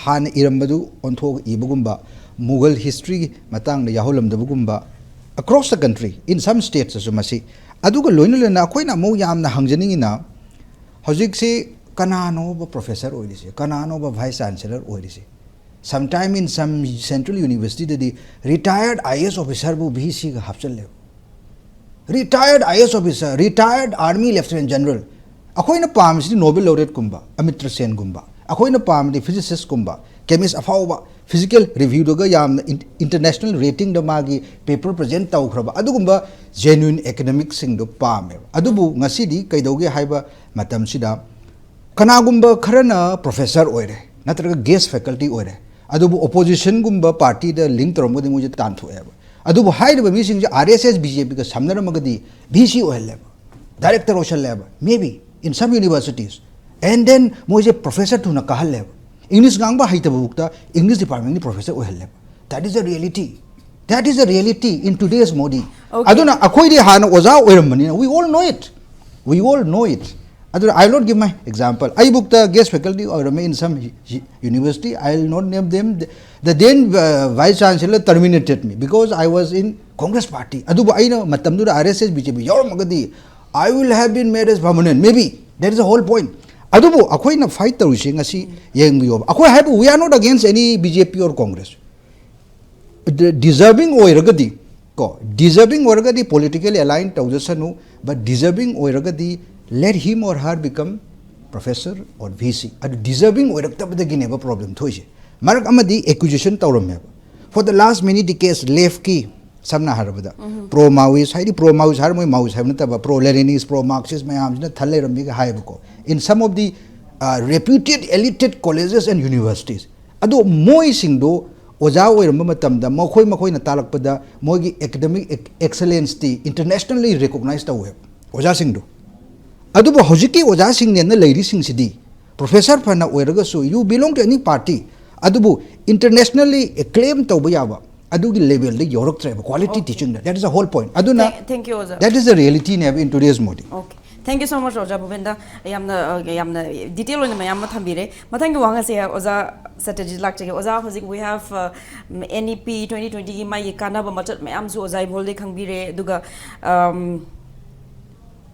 ꯍꯥꯟꯅ ꯏꯔꯝꯕꯗꯨ ꯑꯣꯟꯊꯣꯛꯑꯒ ꯏꯕꯒꯨꯝꯕ, ꯃꯨꯒꯜ ꯍꯤꯁꯇ꯭ꯔꯤꯒꯤ ꯃꯇꯥꯡꯗ ꯌꯥꯎꯍꯜꯂꯝꯗꯕꯒꯨꯝꯕ, across the country, in some states ꯁꯨ ꯃꯁꯤ꯫ ꯑꯗꯨꯒ ꯂꯣꯏꯅ ꯂꯣꯏꯅꯅ ꯑꯩꯈꯣꯏꯅ ꯑꯃꯨꯛ ꯌꯥꯝꯅ ꯍꯪꯖꯅꯤꯡꯉꯤꯅ, ꯍꯧꯖꯤꯛꯁꯤ ꯀꯅꯥꯅꯣꯕ ꯄ꯭ꯔꯣꯐꯦꯁꯔ ꯑꯣꯏꯔꯤꯁꯦ, ꯀꯅꯥꯅꯣꯕ ꯚꯥꯏꯁ ꯆꯥꯟꯁꯦꯂꯔ ꯑꯣꯏꯔꯤꯁꯦ? Sometime in some central university ꯗꯗꯤ retired I A S officer ꯕꯨ ꯚꯤ ꯁꯤꯒ ꯍꯥꯞꯆꯜꯂꯦꯕ꯫ Retired I A S officer, retired army lieutenant general. ꯑꯩꯈꯣꯏꯅ ꯄꯥꯝꯃꯤꯁꯤꯗꯤ ꯅꯣꯕꯦꯜ ꯂꯣꯔꯦꯠꯀꯨꯝꯕ, ꯑꯃꯤꯇ꯭ꯔ ꯁꯦꯟꯒꯨꯝꯕ꯫ ꯑꯩꯈꯣꯏꯅ ꯄꯥꯝꯃꯤꯗꯤ ꯐꯤꯖꯤꯁꯤꯁꯀꯨꯝꯕ, ꯀꯦꯃꯤꯁ ꯑꯐꯥꯎꯕ, ꯐꯤꯖꯤꯀꯦꯜ ꯔꯤꯚ꯭ꯌꯨꯗꯒ ꯌꯥꯝꯅ ꯏꯟ-, ꯏꯟꯇꯔꯅꯦꯁꯅꯦꯜ ꯔꯦꯇꯤꯡꯗ ꯃꯥꯒꯤ ꯄꯦꯄꯔ ꯄ꯭ꯔꯖꯦꯟ ꯇꯧꯈ꯭ꯔꯕ ꯑꯗꯨꯒꯨꯝꯕ ꯖꯦꯅ꯭ꯌꯨꯏꯟ ꯑꯦꯀꯥꯗꯃꯤꯛꯁꯤꯡꯗꯣ ꯄꯥꯝꯃꯦꯕ꯫ ꯑꯗꯨꯕꯨ ꯉꯁꯤꯗꯤ ꯀꯩꯗꯧꯒꯦ ꯍꯥꯏꯕ ꯃꯇꯝꯁꯤꯗ, ꯀꯅꯥꯒꯨꯝꯕ ꯈꯔꯅ ꯄ꯭ꯔꯣꯐꯦꯁꯔ ꯑꯣꯏꯔꯦ, ꯅꯠꯇ꯭ꯔꯒ ꯒꯦꯁ ꯐꯦꯀꯜꯇꯤ ꯑꯣꯏꯔꯦ, ꯑꯗꯨꯕꯨ ꯑꯣꯄꯣꯖꯤꯁꯟꯒꯨꯝꯕ ꯄꯥꯔꯇꯤꯗ ꯂꯤꯡ ꯇꯧꯔꯝꯃꯒꯗꯤ ꯃꯣꯏꯁꯦ ꯇꯥꯟꯊꯣꯛꯑꯦꯕ꯫ ꯑꯗꯨꯕꯨ ꯍꯥꯏꯔꯤꯕ ꯃꯤꯁꯤꯡꯁꯦ R S S, B J ꯄꯤꯒ ꯁꯝꯅꯔꯝꯃꯒꯗꯤ ꯚꯤ ꯁꯤ ꯑꯣꯏꯍꯜꯂꯦꯕ, ꯗꯥꯏꯔꯦꯛꯇꯔ ꯑꯣꯏꯁꯜꯂꯦꯕ, maybe in some universities, and then ꯃꯣꯏꯁꯦ ꯄ꯭ꯔꯣꯐꯦꯁꯔ ꯊꯨꯅ ꯀꯥꯍꯜꯂꯦꯕ꯫ ꯏꯪꯂꯤꯁ ꯉꯥꯡꯕ ꯍꯩꯇꯕꯐꯥꯎꯗ ꯏꯪꯂꯤꯁ ꯗꯤꯄꯥꯔꯠꯃꯦꯟꯒꯤ ꯄ꯭ꯔꯣꯐꯦꯁꯔ ꯑꯣꯏꯍꯜꯂꯦꯕ꯫ That is a reality. That is a reality in today's Modi. Okay. ꯑꯗꯨꯅ ꯑꯩꯈꯣꯏꯗꯤ ꯍꯥꯟꯅ ꯑꯣꯖꯥ ꯑꯣꯏꯔꯝꯕꯅꯤꯅ, we all know it. We all know it. ꯑꯗꯨꯅ I will not give my example. ꯑꯩꯕꯨꯛꯇ ꯒꯦꯁ ꯐꯦꯀꯜꯇꯤ ꯑꯣꯏꯔꯝꯃꯦ in some university. I will not name them. The then vice chancellor terminated me because I was in Congress party. ꯑꯗꯨꯕꯨ ꯑꯩꯅ ꯃꯇꯝꯗꯨꯗ R S S, B J P ꯌꯥꯎꯔꯝꯃꯒꯗꯤ, I will have been made as permanent, maybe. That is the whole point. ꯑꯗꯨꯕꯨ ꯑꯩꯈꯣꯏꯅ fight ꯇꯧꯔꯤꯁꯦ ꯉꯁꯤ ꯌꯦꯡꯕꯤꯌꯣꯕ꯫ ꯑꯩꯈꯣꯏ ꯍꯥꯏꯕꯨ, we are not against any B J P or Congress. ꯗꯤꯖꯔꯕꯤꯡ ꯑꯣꯏꯔꯒꯗꯤ, ꯀꯣ, ꯗꯤꯖꯔꯕꯤꯡ ꯑꯣꯏꯔꯒꯗꯤ politically align ꯇꯧꯖꯁꯅꯨ, but deserving ꯑꯣꯏꯔꯒꯗꯤ let him or her become professor or V C. ꯑꯗꯨ ꯗꯤꯖꯔꯕꯤꯡ ꯑꯣꯏꯔꯛꯇꯕꯗꯒꯤꯅꯦꯕ ꯄ꯭ꯔꯣꯕ꯭ꯂꯦꯝ ꯊꯣꯛꯏꯁꯦ꯫ ꯃꯔꯛ ꯑꯃꯗꯤ ꯑꯦꯀ꯭ꯌꯨꯖꯦꯁꯟ ꯇꯧꯔꯝꯃꯦꯕ꯫ For the last many decades, ꯂꯦꯐꯀꯤ, ꯁꯝꯅ ꯍꯥꯏꯔꯕꯗ, ꯄ꯭ꯔꯣ ꯃꯥꯋꯤꯁ, ꯍꯥꯏꯗꯤ ꯄ꯭ꯔꯣ ꯃꯥꯋꯤꯁ ꯍꯥꯏꯔ ꯃꯣꯏ ꯃꯥꯋꯤꯁ ꯍꯥꯏꯕ ꯅꯠꯇꯕ, ꯄ꯭ꯔꯣ ꯂꯦꯅꯤꯅꯤꯁ, ꯄ꯭ꯔꯣ ꯃꯥꯔꯛꯁꯤꯁ ꯃꯌꯥꯝꯁꯤꯅ ꯊꯜ ꯂꯩꯔꯝꯃꯤꯒ ꯍꯥꯏꯌꯦꯕꯀꯣ, in some of the reputed elite colleges and universities. ꯑꯗꯣ ꯃꯣꯏꯁꯤꯡꯗꯣ ꯑꯣꯖꯥ ꯑꯣꯏꯔꯝꯕ ꯃꯇꯝꯗ ꯃꯈꯣꯏ ꯃꯈꯣꯏꯅ ꯇꯥꯛꯂꯛꯄꯗ ꯃꯣꯏꯒꯤ ꯑꯦꯀꯥꯗꯃꯤꯛ ꯑꯦꯛꯁꯂꯦꯟꯁꯇꯤ ꯏꯟꯇꯔꯅꯦꯁꯅꯦꯜꯂꯤ ꯔꯤꯀꯣꯛꯅꯥꯏꯁ ꯇꯧꯋꯦꯕ ꯑꯣꯖꯥꯁꯤꯡꯗꯣ꯫ ꯑꯗꯨꯕꯨ ꯍꯧꯖꯤꯛꯀꯤ ꯑꯣꯖꯥꯁꯤꯡꯅꯦꯅ ꯂꯩꯔꯤꯁꯤꯡꯁꯤꯗꯤ, ꯄ꯭ꯔꯣꯐꯦꯁꯔ ꯐꯅ ꯑꯣꯏꯔꯒꯁꯨ, you belong to any party, ꯑꯗꯨꯕꯨ ꯏꯟꯇꯔꯅꯦꯁꯅꯦꯜꯂꯤ ꯑꯦꯀ꯭ꯂꯦꯝ ꯇꯧꯕ ꯌꯥꯕ ꯑꯗꯨꯒꯤ ꯂꯦꯚꯦꯜꯗ ꯌꯧꯔꯛꯇ꯭ꯔꯦꯕ, quality ꯇꯤꯆꯤꯡꯗ꯫ That is the whole point. ꯑꯗꯨꯅ Thank you, ꯑꯣꯖꯥ. That is the reality ꯅꯦꯕ in today's Modi. Okay. Thank you so much, ꯑꯣꯖꯥ ꯚꯨꯄꯦꯟꯗ꯫ ꯌꯥꯝꯅ, ꯑ, ꯌꯥꯝꯅ ꯗꯤꯇꯦꯜ ꯑꯣꯏꯅ ꯃꯌꯥꯝ ꯑꯃ ꯊꯝꯕꯤꯔꯦ꯫ ꯃꯊꯪꯒꯤ ꯋꯥꯍꯪ ꯑꯁꯦ ꯑꯣꯖꯥ ꯁꯇ꯭ꯌꯖꯤꯠ ꯂꯥꯛꯆꯒꯦ꯫ ꯑꯣꯖꯥ, ꯍꯧꯖꯤꯛ we have, uh, N E P twenty twenty ꯒꯤ ꯃꯥꯒꯤ ꯀꯥꯟꯅꯕ ꯃꯆꯠ ꯃꯌꯥꯝꯁꯨ ꯑꯣꯖꯥ ꯏꯕꯣꯜꯗꯩ ꯈꯪꯕꯤꯔꯦ꯫ ꯑꯗꯨꯒ, um,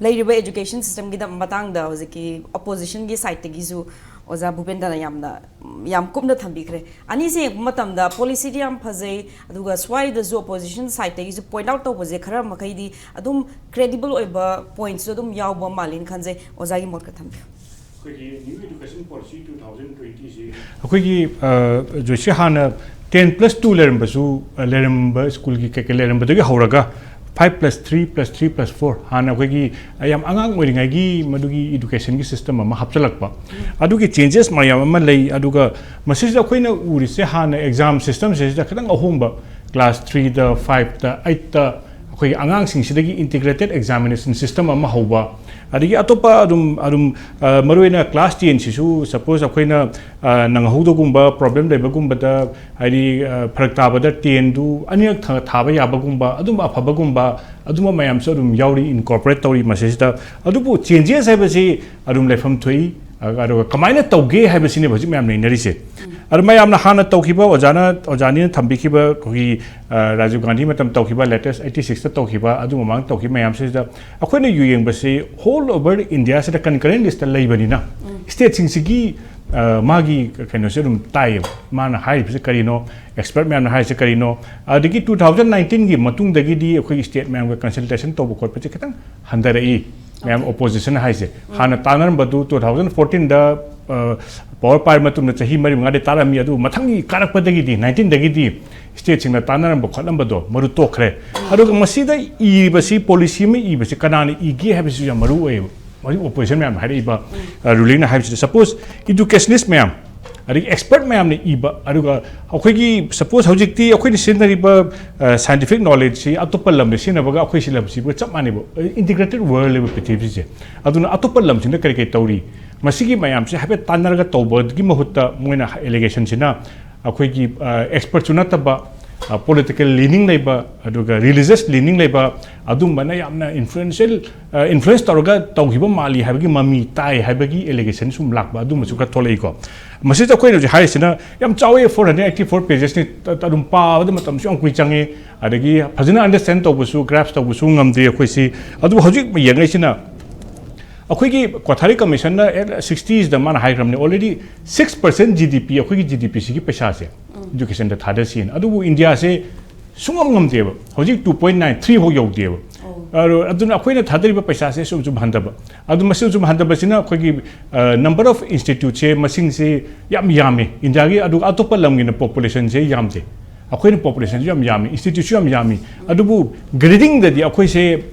ꯂꯩꯔꯤꯕ ꯑꯦꯖꯨꯀꯦꯁꯟ ꯁꯤꯁꯇꯦꯝꯒꯤꯗ ꯃꯇꯥꯡꯗ ꯍꯧꯖꯤꯛꯀꯤ ꯑꯣꯄꯣꯖꯤꯁꯟꯒꯤ ꯁꯥꯏꯠꯇꯒꯤꯁꯨ ꯑꯣꯖꯥ ꯚꯨꯄꯦꯟꯗꯅ ꯌꯥꯝꯅ, ꯌꯥꯝ ꯀꯨꯞꯅ ꯊꯝꯕꯤꯈ꯭ꯔꯦ꯫ ꯑꯅꯤꯁꯦ ꯌꯦꯡꯕ ꯃꯇꯝꯗ ꯄꯣꯂꯤꯁꯤꯗꯤ ꯌꯥꯝ ꯐꯖꯩ, ꯑꯗꯨꯒ ꯁ꯭ꯋꯥꯏꯗꯁꯨ ꯑꯣꯄꯣꯖꯤꯁꯟ ꯁꯥꯏꯠꯇꯒꯤꯁꯨ ꯄꯣꯏꯟꯠ ꯑꯥꯎꯠ ꯇꯧꯕꯁꯦ ꯈꯔ ꯃꯈꯩꯗꯤ ꯑꯗꯨꯝ ꯀ꯭ꯔꯦꯗꯤꯕꯜ ꯑꯣꯏꯕ ꯄꯣꯏꯟꯠꯁꯨ ꯑꯗꯨꯝ ꯌꯥꯎꯕ ꯃꯥꯜꯂꯤꯅ ꯈꯟꯖꯩ꯫ ꯑꯣꯖꯥꯒꯤ ꯃꯣꯠ ꯈꯔ ꯊꯝꯕꯤꯌꯨ꯫ ꯑꯩꯈꯣꯏꯒꯤ new education policy two thousand ꯇ꯭ꯋꯦꯟꯇꯤꯁꯤ ꯑꯩꯈꯣꯏꯒꯤ, ꯑ, ꯖꯣꯏꯁꯤ, ꯍꯥꯟꯅ ꯇꯦꯟ ꯄ꯭ꯂꯁ ꯇꯨ ꯂꯩꯔꯝꯕꯁꯨ, ꯑ, ꯂꯩꯔꯝꯕ ꯁ꯭ꯀꯨꯜꯒꯤ ꯀꯩꯀꯩ ꯂꯩꯔꯝꯕꯗꯒꯤ ꯍꯧꯔꯒ Five plus three plus three plus four, ꯍꯥꯟꯅ ꯑꯩꯈꯣꯏꯒꯤ ꯌꯥꯝ ꯑꯉꯥꯡ ꯑꯣꯏꯔꯤꯉꯩꯒꯤ ꯃꯗꯨꯒꯤ educationꯒꯤ system ꯑꯃ ꯍꯥꯞꯆꯤꯜꯂꯛꯄ, ꯑꯗꯨꯒꯤ changes ꯃꯌꯥꯝ ꯑꯃ ꯂꯩ꯫ ꯑꯗꯨꯒ ꯃꯁꯤꯁꯤꯗ ꯑꯩꯈꯣꯏꯅ ꯎꯔꯤꯁꯦ, ꯍꯥꯟꯅ exam systemꯁꯤꯗ ꯈꯤꯇꯪ ꯑꯍꯣꯡꯕ, class threeꯗ, fiveꯇ, eightꯇ ꯑꯩꯈꯣꯏꯒꯤ ꯑꯉꯥꯡꯁꯤꯡꯁꯤꯗꯒꯤ integrated examination system ꯑꯃ ꯍꯧꯕ, ꯑꯗꯒꯤ ꯑꯇꯣꯞꯄ ꯑꯗꯨꯝ ꯑꯗꯨꯝ ꯑ, ꯃꯔꯨꯑꯣꯏꯅ class tenꯁꯤꯁꯨ, suppose ꯑꯩꯈꯣꯏꯅ ꯑ, ꯅꯪꯍꯧꯗꯒꯨꯝꯕ, problem ꯂꯩꯕꯒꯨꯝꯕꯗ, ꯍꯥꯏꯗꯤ ꯑ, ꯐꯔꯛ ꯇꯥꯕꯗ tenꯗꯨ ꯑꯅꯤꯔꯛ ꯊꯥ- ꯊꯥꯕ ꯌꯥꯕꯒꯨꯝꯕ, ꯑꯗꯨꯝꯕ ꯑꯐꯕꯒꯨꯝꯕ, ꯑꯗꯨꯝꯕ ꯃꯌꯥꯝꯁꯨ ꯑꯗꯨꯝ ꯌꯥꯎꯔꯤ, incorporate ꯇꯧꯔꯤ ꯃꯁꯤꯁꯤꯗ꯫ ꯑꯗꯨꯕꯨ changes ꯍꯥꯏꯕꯁꯤ ꯑꯗꯨꯝ ꯂꯩꯐꯝ ꯊꯣꯛꯏ꯫ ꯑ, ꯑꯗꯨꯒ ꯀꯃꯥꯏꯅ ꯇꯧꯒꯦ ꯍꯥꯏꯕꯁꯤꯅꯦꯕ ꯍꯧꯖꯤꯛ ꯃꯌꯥꯝ ꯅꯩꯅꯔꯤꯁꯦ꯫ ꯑꯗꯨ ꯃꯌꯥꯝꯅ ꯍꯥꯟꯅ ꯇꯧꯈꯤꯕ, ꯑꯣꯖꯥꯅ, ꯑꯣꯖꯥꯅꯤꯅ ꯊꯝꯕꯤꯈꯤꯕ ꯑꯩꯈꯣꯏꯒꯤ ꯑ, ꯔꯥꯖꯤꯕ ꯒꯥꯟꯙꯤ ꯃꯇꯝ ꯇꯧꯈꯤꯕ, latest eighty sixꯇ ꯇꯧꯈꯤꯕ, ꯑꯗꯨ ꯃꯃꯥꯡ ꯇꯧꯈꯤꯕ ꯃꯌꯥꯝꯁꯤꯗ ꯑꯩꯈꯣꯏꯅ ꯌꯦꯡꯕꯁꯤ whole over Indiaꯁꯤꯗ concurrent listꯇ ꯂꯩꯕꯅꯤꯅ, stateꯁꯤꯡꯁꯤꯒꯤ ꯑ, ꯃꯥꯒꯤ ꯀꯩꯅꯣꯁꯦ ꯑꯗꯨꯝ ꯇꯥꯏꯌꯦꯕ, ꯃꯥꯅ ꯍꯥꯏꯔꯤꯕꯁꯦ ꯀꯔꯤꯅꯣ, expert ꯃꯌꯥꯝꯅ ꯍꯥꯏꯔꯤꯁꯦ ꯀꯔꯤꯅꯣ꯫ ꯑꯗꯒꯤ two thousand nineteenꯒꯤ ꯃꯇꯨꯡꯗꯒꯤꯗꯤ ꯑꯩꯈꯣꯏꯒꯤ state ꯃꯌꯥꯝꯒ consultation ꯇꯧꯕ ꯈꯣꯠꯄꯁꯦ ꯈꯤꯇꯪ ꯍꯟꯊꯔꯛꯏ꯫ ꯃꯌꯥꯝ opposition ꯍꯥꯏꯁꯦ, ꯍꯥꯟꯅ ꯇꯥꯟꯅꯔꯝꯕꯗꯨ two thousand fourteenꯗ power ꯄꯥꯏꯔ ꯃꯇꯨꯡꯗ ꯆꯍꯤ ꯃꯔꯤ ꯃꯉꯥꯗꯤ ꯇꯥꯔꯝꯃꯤ, ꯑꯗꯨ ꯃꯊꯪꯒꯤ ꯀꯥꯔꯛꯄꯗꯒꯤꯗꯤ, nineteenꯗꯒꯤꯗꯤ stateꯁꯤꯡꯅ ꯇꯥꯟꯅꯔꯝꯕ ꯈꯣꯠꯂꯝꯕꯗꯣ ꯃꯔꯨ ꯇꯣꯛꯈ꯭ꯔꯦ꯫ ꯑꯗꯨꯒ ꯃꯁꯤꯗ ꯏꯔꯤꯕꯁꯤ, policy ꯑꯃ ꯏꯕꯁꯤ ꯀꯅꯥꯅ ꯏꯒꯦ ꯍꯥꯏꯕꯁꯤꯁꯨ ꯌꯥꯝ ꯃꯔꯨ ꯑꯣꯏꯌꯦꯕ꯫ ꯍꯧꯖꯤꯛ opposition ꯃꯌꯥꯝꯅ ꯍꯥꯏꯔꯛꯏꯕ, ꯑ, rulingꯅ ꯍꯥꯏꯕꯁꯤꯗ, suppose educationist ꯃꯌꯥꯝ, ꯑꯗꯒꯤ expert ꯃꯌꯥꯝꯅ ꯏꯕ, ꯑꯗꯨꯒ ꯑꯩꯈꯣꯏꯒꯤ, suppose ꯍꯧꯖꯤꯛꯇꯤ ꯑꯩꯈꯣꯏꯅ ꯁꯤꯖꯤꯟꯅꯔꯤꯕ, ꯑ, scientific knowledgeꯁꯤ ꯑꯇꯣꯞꯄ ꯂꯝꯗ ꯁꯤꯖꯤꯟꯅꯕꯒ ꯑꯩꯈꯣꯏ ꯁꯤ ꯂꯝꯁꯤꯕꯨ ꯆꯞ ꯃꯥꯟꯅꯩꯕ, integrated worldꯅꯦꯕ ꯄ꯭ꯔꯤꯊꯤꯕꯤꯁꯦ꯫ ꯑꯗꯨꯅ ꯑꯇꯣꯞꯄ ꯂꯝꯁꯤꯡꯗ ꯀꯔꯤ ꯀꯔꯤ ꯇꯧꯔꯤ, ꯃꯁꯤꯒꯤ ꯃꯌꯥꯝꯁꯦ ꯍꯥꯏꯐꯦꯠ ꯇꯥꯟꯅꯔꯒ ꯇꯧꯕꯒꯤ ꯃꯍꯨꯠꯇ ꯃꯣꯏꯅ allegationꯁꯤꯅ ꯑꯩꯈꯣꯏꯒꯤ, ꯑ, expertꯁꯨ ꯅꯠꯇꯕ, ꯑ, political leaning ꯂꯩꯕ, ꯑꯗꯨꯒ religious leaning ꯂꯩꯕ, ꯑꯗꯨꯝꯕꯅ ꯌꯥꯝꯅ influential, ꯑ, influence ꯇꯧꯔꯒ ꯇꯧꯈꯤꯕ ꯃꯥꯜꯂꯤ ꯍꯥꯏꯕꯒꯤ ꯃꯃꯤ ꯇꯥꯏ ꯍꯥꯏꯕꯒꯤ allegation ꯁꯨꯝ ꯂꯥꯛꯄ, ꯑꯗꯨꯝꯕꯁꯨ ꯈꯔ ꯊꯣꯛꯂꯛꯏꯀꯣ꯫ ꯃꯁꯤꯗ ꯑꯩꯈꯣꯏꯅ ꯍꯧꯖꯤꯛ ꯍꯥꯏꯔꯤꯁꯤꯅ ꯌꯥꯝ ꯆꯥꯎꯋꯦ, four hundred eighty four pagesꯅꯤ, ꯇ-, ꯇ-, ꯑꯗꯨꯝ ꯄꯥꯕꯗ ꯃꯇꯝꯁꯨ ꯌꯥꯝ ꯀꯨꯏ ꯆꯪꯉꯦ, ꯑꯗꯒꯤ ꯐꯖꯅ understand ꯇꯧꯕꯁꯨ, grasp ꯇꯧꯕꯁꯨ ꯉꯝꯗꯦ ꯑꯩꯈꯣꯏꯁꯤ꯫ ꯑꯗꯨꯕꯨ ꯍꯧꯖꯤꯛ ꯌꯦꯡꯉꯛꯏꯁꯤꯅ ꯑꯩꯈꯣꯏꯒꯤ Kothari Commissionꯅ sixtiesꯗ ꯃꯥꯅ ꯍꯥꯏꯈ꯭ꯔꯕꯅꯤ, already six percent GDP, ꯑꯩꯈꯣꯏꯒꯤ GDPꯁꯤꯒꯤ ꯄꯩꯁꯥꯁꯦ educationꯗ ꯊꯥꯗꯁꯤꯅ꯫ ꯑꯗꯨꯕꯨ ꯏꯟꯗꯤꯌꯥꯁꯦ ꯁꯨꯡꯉꯝ ꯉꯝꯗꯦꯕ, ꯍꯧꯖꯤꯛ two point nine three ꯐꯥꯎ ꯌꯧꯗꯦꯕ꯫ ꯑꯗꯨ, ꯑꯗꯨꯅ ꯑꯩꯈꯣꯏꯅ ꯊꯥꯗꯔꯤꯕ ꯄꯩꯁꯥꯁꯦ ꯁꯨꯝ ꯁꯨꯝ ꯍꯟꯊꯕ꯫ ꯑꯗꯨ ꯃꯁꯤ ꯁꯨꯝ ꯍꯟꯊꯕꯁꯤꯅ ꯑꯩꯈꯣꯏꯒꯤ, ꯑ, number of instituteꯁꯦ, ꯃꯁꯤꯡꯁꯦ ꯌꯥꯝ ꯌꯥꯝꯃꯤ ꯏꯟꯗꯤꯌꯥꯒꯤ, ꯑꯗꯨꯒ ꯑꯇꯣꯞꯄ ꯂꯝꯒꯤꯅ populationꯁꯦ ꯌꯥꯝꯗꯦ꯫ ꯑꯩꯈꯣꯏꯅ ꯄꯣꯄꯨꯂꯦꯁꯟꯁꯨ ꯌꯥꯝ ꯌꯥꯝꯃꯤ, ꯏꯟꯁꯇꯤꯇ꯭ꯌꯨꯠꯁꯨ ꯌꯥꯝ ꯌꯥꯝꯃꯤ, ꯑꯗꯨꯕꯨ ꯒ꯭ꯔꯦꯗꯤꯡꯗꯗꯤ ꯑꯩꯈꯣꯏꯁꯦ,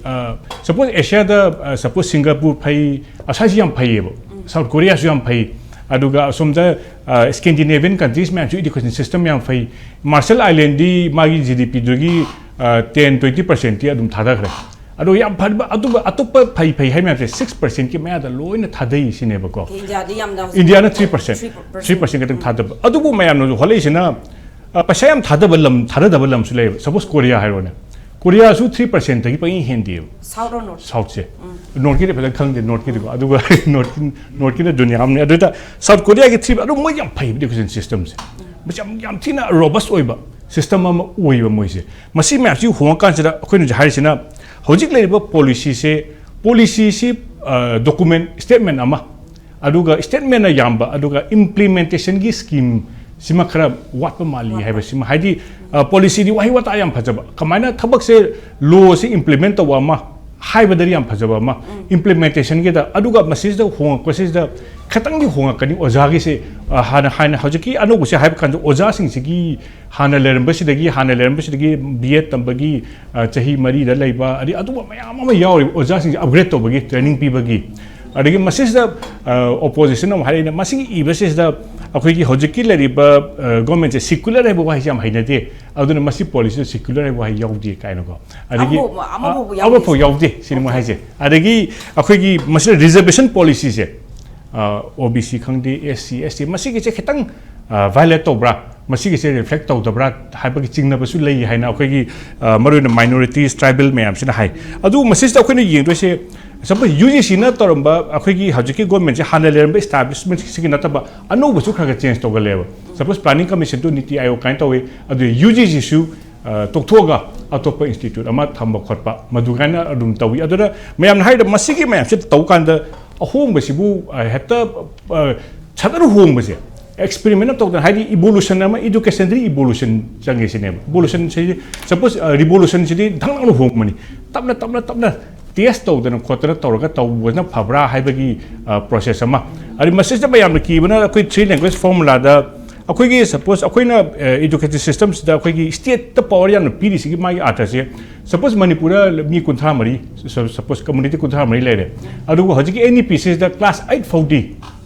ꯁꯄꯣꯁ ꯑꯦꯁꯤꯌꯥꯗ, ꯁꯄꯣꯁ ꯁꯤꯡꯒꯥꯄꯨꯔ ꯐꯩ, ꯑꯁꯥꯏꯁꯤ ꯌꯥꯝ ꯐꯩꯌꯦꯕ, ꯁꯥꯎꯠ ꯀꯣꯔꯤꯌꯥꯁꯨ ꯌꯥꯝ ꯐꯩ, ꯑꯗꯨꯒ ꯑꯁꯣꯝꯗ ꯁ꯭ꯀꯦꯟꯗꯤꯅꯦꯕꯤꯌꯟ ꯀꯟꯇ꯭ꯔꯤꯁ ꯃꯌꯥꯝꯁꯨ ꯏꯗꯨꯀꯦꯁꯟ ꯁꯤꯁꯇꯝ ꯌꯥꯝ ꯐꯩ꯫ ꯃꯥꯔꯁꯦꯜ ꯑꯥꯏꯂꯦꯟꯗꯤ ꯃꯥꯒꯤ ꯖꯤ ꯗꯤ ꯄꯤꯗꯨꯒꯤ ꯇꯦꯟ ꯇ꯭ꯋꯦꯟꯇꯤ ꯄꯔꯁꯦꯟꯇꯤ ꯑꯗꯨꯝ ꯊꯥꯗꯈ꯭ꯔꯦ꯫ ꯑꯗꯣ ꯌꯥꯝ ꯐꯕ ꯑꯗꯨꯒ ꯑꯇꯣꯞꯄ ꯐꯩ ꯐꯩ ꯍꯥꯏ ꯃꯌꯥꯝꯁꯦ ꯁꯤꯛꯁ ꯄꯔꯁꯦꯟꯀꯤ ꯃꯌꯥꯗ ꯂꯣꯏꯅ ꯊꯥꯗꯩ ꯁꯤꯅꯦꯕꯀꯣ꯫ ꯏꯟꯗꯤꯌꯥꯗꯤ ꯌꯥꯝꯅ ꯍꯧꯖꯤꯛ ꯏꯟꯗꯤꯌꯥꯅ three percent, three percent. Three percent ꯈꯛꯇꯪ ꯊꯥꯗꯕ꯫ ꯑꯗꯨꯕꯨ ꯃꯌꯥꯝꯅꯁꯨ ꯍꯣꯠꯂꯛꯏꯁꯤꯅ, ꯑ, ꯄꯩꯁꯥ ꯌꯥꯝ ꯊꯥꯗꯕ ꯂꯝ, ꯊꯥꯗꯗꯕ ꯂꯝꯁꯨ ꯂꯩꯌꯦꯕ꯫ ꯁꯄꯣꯁ ꯀꯣꯔꯤꯌꯥ ꯍꯥꯏꯔꯣꯅꯦ, ꯀꯣꯔꯤꯌꯥꯁꯨ ꯊ꯭ꯔꯤ ꯄꯔꯁꯦꯟꯇꯒꯤ ꯄꯪꯍꯦꯟ ꯍꯦꯟꯗꯦꯕ꯫ South or north? ꯁꯥꯎꯠꯁꯦ꯫ ꯅꯣꯔꯠꯀꯤꯗꯤ ꯐꯖꯅ ꯈꯪꯗꯦ, ꯅꯣꯔꯠꯀꯤꯗꯤꯀꯣ꯫ ꯑꯗꯨꯒ ꯅꯣꯔꯠꯀꯤ, ꯅꯣꯔꯠꯀꯤꯅ ꯑꯗꯨꯅ ꯌꯥꯝꯅꯤ꯫ ꯑꯗꯨꯗ ꯁꯥꯎꯠ ꯀꯣꯔꯤꯌꯥꯒꯤ ꯊ꯭ꯔꯤ, ꯑꯗꯨ ꯃꯣꯏ ꯌꯥꯝ ꯐꯩꯕ ꯏꯗꯨꯀꯦꯁꯟ ꯁꯤꯁꯇꯝꯁꯦ꯫ ꯃꯁꯤ ꯌꯥꯝ, ꯌꯥꯝ ꯊꯤꯅ ꯔꯣꯕꯁ ꯑꯣꯏꯕ ꯁꯤꯁꯇꯝ ꯑꯃ ꯑꯣꯏꯕ ꯃꯣꯏꯁꯦ꯫ ꯃꯁꯤ ꯃꯌꯥꯝꯁꯤ ꯍꯣꯡꯉꯀꯥꯟꯁꯤꯗ ꯑꯩꯈꯣꯏꯅ ꯍꯧꯖꯤꯛ ꯍꯥꯏꯔꯤꯁꯤꯅ, ꯍꯧꯖꯤꯛ ꯂꯩꯔꯤꯕ ꯄꯣꯂꯤꯁꯤꯁꯦ, ꯄꯣꯂꯤꯁꯤꯁꯤ, ꯑ, ꯗꯣꯀꯨꯃꯦꯟ, ꯁ꯭ꯇꯦꯠꯃꯦꯟ ꯑꯃ, ꯑꯗꯨꯒ ꯁ꯭ꯇꯦꯠꯃꯦꯟꯅ ꯌꯥꯝꯕ, ꯑꯗꯨꯒ ꯏꯝꯄ꯭ꯂꯤꯃꯦꯟꯇꯦꯁꯟꯒꯤ ꯁ꯭ꯀꯤꯝ ꯁꯤꯃ ꯈꯔ ꯋꯥꯠꯄ ꯃꯥꯜꯂꯤ ꯍꯥꯏꯕꯁꯤꯃ꯫ ꯍꯥꯏꯗꯤ, ꯑ, ꯄꯣꯂꯤꯁꯤꯗꯤ ꯋꯥꯍꯩ ꯋꯥꯇꯥ ꯌꯥꯝ ꯐꯖꯕ, ꯀꯃꯥꯏꯅ ꯊꯕꯛꯁꯦ, ꯂꯣꯁꯦ ꯏꯝꯄ꯭ꯂꯤꯃꯦꯟ ꯇꯧꯕ ꯑꯃ, ꯍꯥꯏꯕꯗꯗꯤ ꯌꯥꯝ ꯐꯖꯕ ꯑꯃ, ꯏꯝꯄ꯭ꯂꯤꯃꯦꯟꯇꯦꯁꯟꯒꯤꯗ, ꯑꯗꯨꯒ ꯃꯁꯤꯁꯤꯗ ꯍꯣꯡꯉꯛꯄꯁꯤꯗ ꯈꯤꯇꯪꯗꯤ ꯍꯣꯡꯉꯛꯀꯅꯤ꯫ ꯑꯣꯖꯥꯒꯤꯁꯦ, ꯑ, ꯍꯥꯟꯅ, ꯍꯥꯟꯅ ꯍꯧꯖꯤꯛꯀꯤ ꯑꯅꯧꯕꯁꯦ ꯍꯥꯏꯕ ꯀꯥꯟꯗ ꯑꯣꯖꯥꯁꯤꯡꯁꯤꯒꯤ ꯍꯥꯟꯅ ꯂꯩꯔꯝꯕꯁꯤꯗꯒꯤ, ꯍꯥꯟꯅ ꯂꯩꯔꯝꯕꯁꯤꯗꯒꯤ ꯕꯤ ꯑꯦꯗ ꯇꯝꯕꯒꯤ, ꯑ, ꯆꯍꯤ ꯃꯔꯤꯗ ꯂꯩꯕ, ꯑꯗꯩ ꯑꯗꯨꯒꯨꯝꯕ ꯃꯌꯥꯝ ꯑꯃ ꯌꯥꯎꯔꯤꯕ ꯑꯣꯖꯥꯁꯤꯡꯁꯦ ꯑꯞꯒ꯭ꯔꯦꯗ ꯇꯧꯕꯒꯤ, ꯇ꯭ꯔꯦꯅꯤꯡ ꯄꯤꯕꯒꯤ꯫ ꯑꯗꯒꯤ ꯃꯁꯤꯁꯤꯗ, ꯑ, ꯑꯣꯄꯣꯖꯤꯁꯟ ꯑꯃ ꯍꯥꯏꯔꯛꯏꯅ, ꯃꯁꯤꯒꯤ ꯏꯕꯁꯤꯁꯤꯗ ꯑꯩꯈꯣꯏꯒꯤ ꯍꯧꯖꯤꯛꯀꯤ ꯂꯩꯔꯤꯕ, ꯑ, ꯒꯣꯔꯃꯦꯟꯁꯦ ꯁꯤꯀ꯭ꯌꯨꯂꯔ ꯍꯥꯏꯕ ꯋꯥꯍꯩꯁꯦ ꯌꯥꯝ ꯍꯩꯅꯗꯦ, ꯑꯗꯨꯅ ꯃꯁꯤ ꯄꯣꯂꯤꯁꯤꯗ ꯁꯤꯀ꯭ꯌꯨꯂꯔ ꯍꯥꯏꯕ ꯋꯥꯍꯩ ꯌꯥꯎꯗꯦ ꯀꯥꯏꯅꯀꯣ꯫ ꯑꯗꯒꯤ, ꯑꯃꯐꯥꯎ, ꯑꯃꯐꯥꯎꯕ ꯑ, ꯌꯥꯎꯗꯦ꯫ ꯑꯃꯐꯥꯎ ꯌꯥꯎꯗꯦ ꯁꯤꯅꯤ ꯃꯣꯏ ꯍꯥꯏꯁꯦ꯫ ꯑꯗꯒꯤ ꯑꯩꯈꯣꯏꯒꯤ ꯃꯁꯤꯗ ꯔꯤꯖꯔꯕꯦꯁꯟ ꯄꯣꯂꯤꯁꯤꯁꯦ, ꯑꯣ ꯕꯤ ꯁꯤ ꯈꯪꯗꯦ, ꯑꯦꯁ ꯁꯤ, ꯑꯦꯁ ꯇꯤ, ꯃꯁꯤꯒꯤꯁꯦ ꯈꯤꯇꯪ, ꯑ, ꯚꯥꯏꯑꯣꯂꯦꯠ ꯇꯧꯕ꯭ꯔꯥ, ꯃꯁꯤꯒꯤꯁꯦ ꯔꯤꯐ꯭ꯂꯦꯛ ꯇꯧꯗꯕ꯭ꯔꯥ ꯍꯥꯏꯕꯒꯤ ꯆꯤꯡꯅꯕꯁꯨ ꯂꯩ ꯍꯥꯏꯅ ꯑꯩꯈꯣꯏꯒꯤ, ꯑ, ꯃꯔꯨꯑꯣꯏꯅ ꯃꯥꯏꯅꯣꯔꯤꯇꯤꯁ, ꯇ꯭ꯔꯥꯏꯕꯦꯜ ꯃꯌꯥꯝꯁꯤꯅ ꯍꯥꯏ꯫ ꯑꯗꯨ ꯃꯁꯤꯁꯤꯗ ꯑꯩꯈꯣꯏꯅ ꯌꯦꯡꯗꯣꯏꯁꯦ, ꯁꯄꯣꯁ ꯌꯨ ꯖꯤ ꯁꯤꯅ ꯇꯧꯔꯝꯕ, ꯑꯩꯈꯣꯏꯒꯤ ꯍꯧꯖꯤꯛꯀꯤ ꯒꯣꯔꯃꯦꯟꯁꯦ ꯍꯥꯟꯅ ꯂꯩꯔꯝꯕ ꯏꯁꯇꯥꯕ꯭ꯂꯤꯁꯃꯦꯟꯁꯤꯒꯤ ꯅꯠꯇꯕ ꯑꯅꯧꯕꯁꯨ ꯈꯔ ꯈꯔ ꯆꯦꯟꯖ ꯇꯧꯒꯜꯂꯦꯕ꯫ Suppose planning commission to NITI Aayog ꯀꯥꯏꯅ ꯇꯧꯋꯤ, ꯑꯗꯨ ꯌꯨ ꯖꯤ ꯁꯤꯁꯨ, ꯑ, ꯇꯣꯛꯊꯣꯛꯑꯒ ꯑꯇꯣꯞꯄ ꯏꯟꯁꯇꯤꯇ꯭ꯌꯨꯠ ꯑꯃ ꯊꯝꯕ ꯈꯣꯠꯄ ꯃꯗꯨꯃꯥꯏꯅ ꯑꯗꯨꯝ ꯇꯧꯋꯤ꯫ ꯑꯗꯨꯅ ꯃꯌꯥꯝꯅ ꯍꯥꯏꯔꯤꯕ ꯃꯁꯤꯒꯤ ꯃꯌꯥꯝꯁꯦ ꯇꯧ ꯀꯥꯟꯗ ꯑꯍꯣꯡꯕꯁꯤꯕꯨ, ꯑ, ꯍꯦꯛꯇ, ꯑ, ꯁꯗꯟ ꯍꯣꯡꯕꯁꯦ, ꯑꯦꯛꯁꯄꯦꯔꯤꯃꯦꯟ ꯑꯃ ꯇꯧꯗꯅ, ꯍꯥꯏꯗꯤ ꯏꯕꯣꯂꯨꯁꯟ ꯑꯃ, ꯏꯗꯨꯀꯦꯁꯟꯗꯗꯤ ꯏꯕꯣꯂꯨꯁꯟ ꯆꯪꯉꯦ ꯁꯤꯅꯦꯕ꯫ ꯏꯕꯣꯂꯨꯁꯟꯁꯤ, ꯁꯄꯣꯁ, ꯑ, ꯔꯤꯕꯣꯂꯨꯁꯟꯁꯤꯗꯤ ꯙꯛ ꯂꯥꯎꯅ ꯍꯣꯡꯕꯅꯤ, ꯇꯞꯅ ꯇꯞꯅ ꯇꯞꯅ ꯇꯦꯁ ꯇꯧꯗꯅ ꯈꯣꯠꯇꯅ ꯇꯧꯔꯒ ꯇꯧꯕꯅ ꯐꯕ꯭ꯔꯥ ꯍꯥꯏꯕꯒꯤ, ꯑ, ꯄ꯭ꯔꯣꯁꯦꯁ ꯑꯃ꯫ ꯑꯗꯩ ꯃꯁꯤꯗ ꯃꯌꯥꯝꯅ ꯀꯤꯕꯅ ꯑꯩꯈꯣꯏ ꯊ꯭ꯔꯤ ꯂꯦꯡꯒ꯭ꯋꯦꯖ ꯐꯣꯔꯃꯨꯂꯥꯗ ꯑꯩꯈꯣꯏꯒꯤ ꯁꯄꯣꯁ ꯑꯩꯈꯣꯏꯅ ꯑꯦꯖꯨꯀꯦꯁꯟ ꯁꯤꯁꯇꯝꯁꯤꯗ ꯑꯩꯈꯣꯏꯒꯤ ꯁ꯭ꯇꯦꯠꯇ ꯄꯋꯥꯔ ꯌꯥꯝꯅ ꯄꯤꯔꯤꯁꯤꯒꯤ ꯃꯥꯒꯤ ꯑꯥꯔꯊꯁꯦ, ꯁꯄꯣꯁ ꯃꯅꯤꯄꯨꯔꯗ ꯃꯤ ꯀꯨꯟꯊ꯭ꯔꯥ ꯃꯔꯤ, ꯁꯄꯣꯁ ꯀꯝꯃꯨꯅꯤꯇꯤ ꯀꯨꯟꯊ꯭ꯔꯥ ꯃꯔꯤ ꯂꯩꯔꯦ, ꯑꯗꯨꯒ ꯍꯧꯖꯤꯛꯀꯤ ꯑꯦꯟ ꯏ ꯄꯤ ꯁꯤꯁꯤꯗ ꯀ꯭ꯂꯥꯁ ꯑꯩꯠ ꯐꯥꯎꯗꯤ,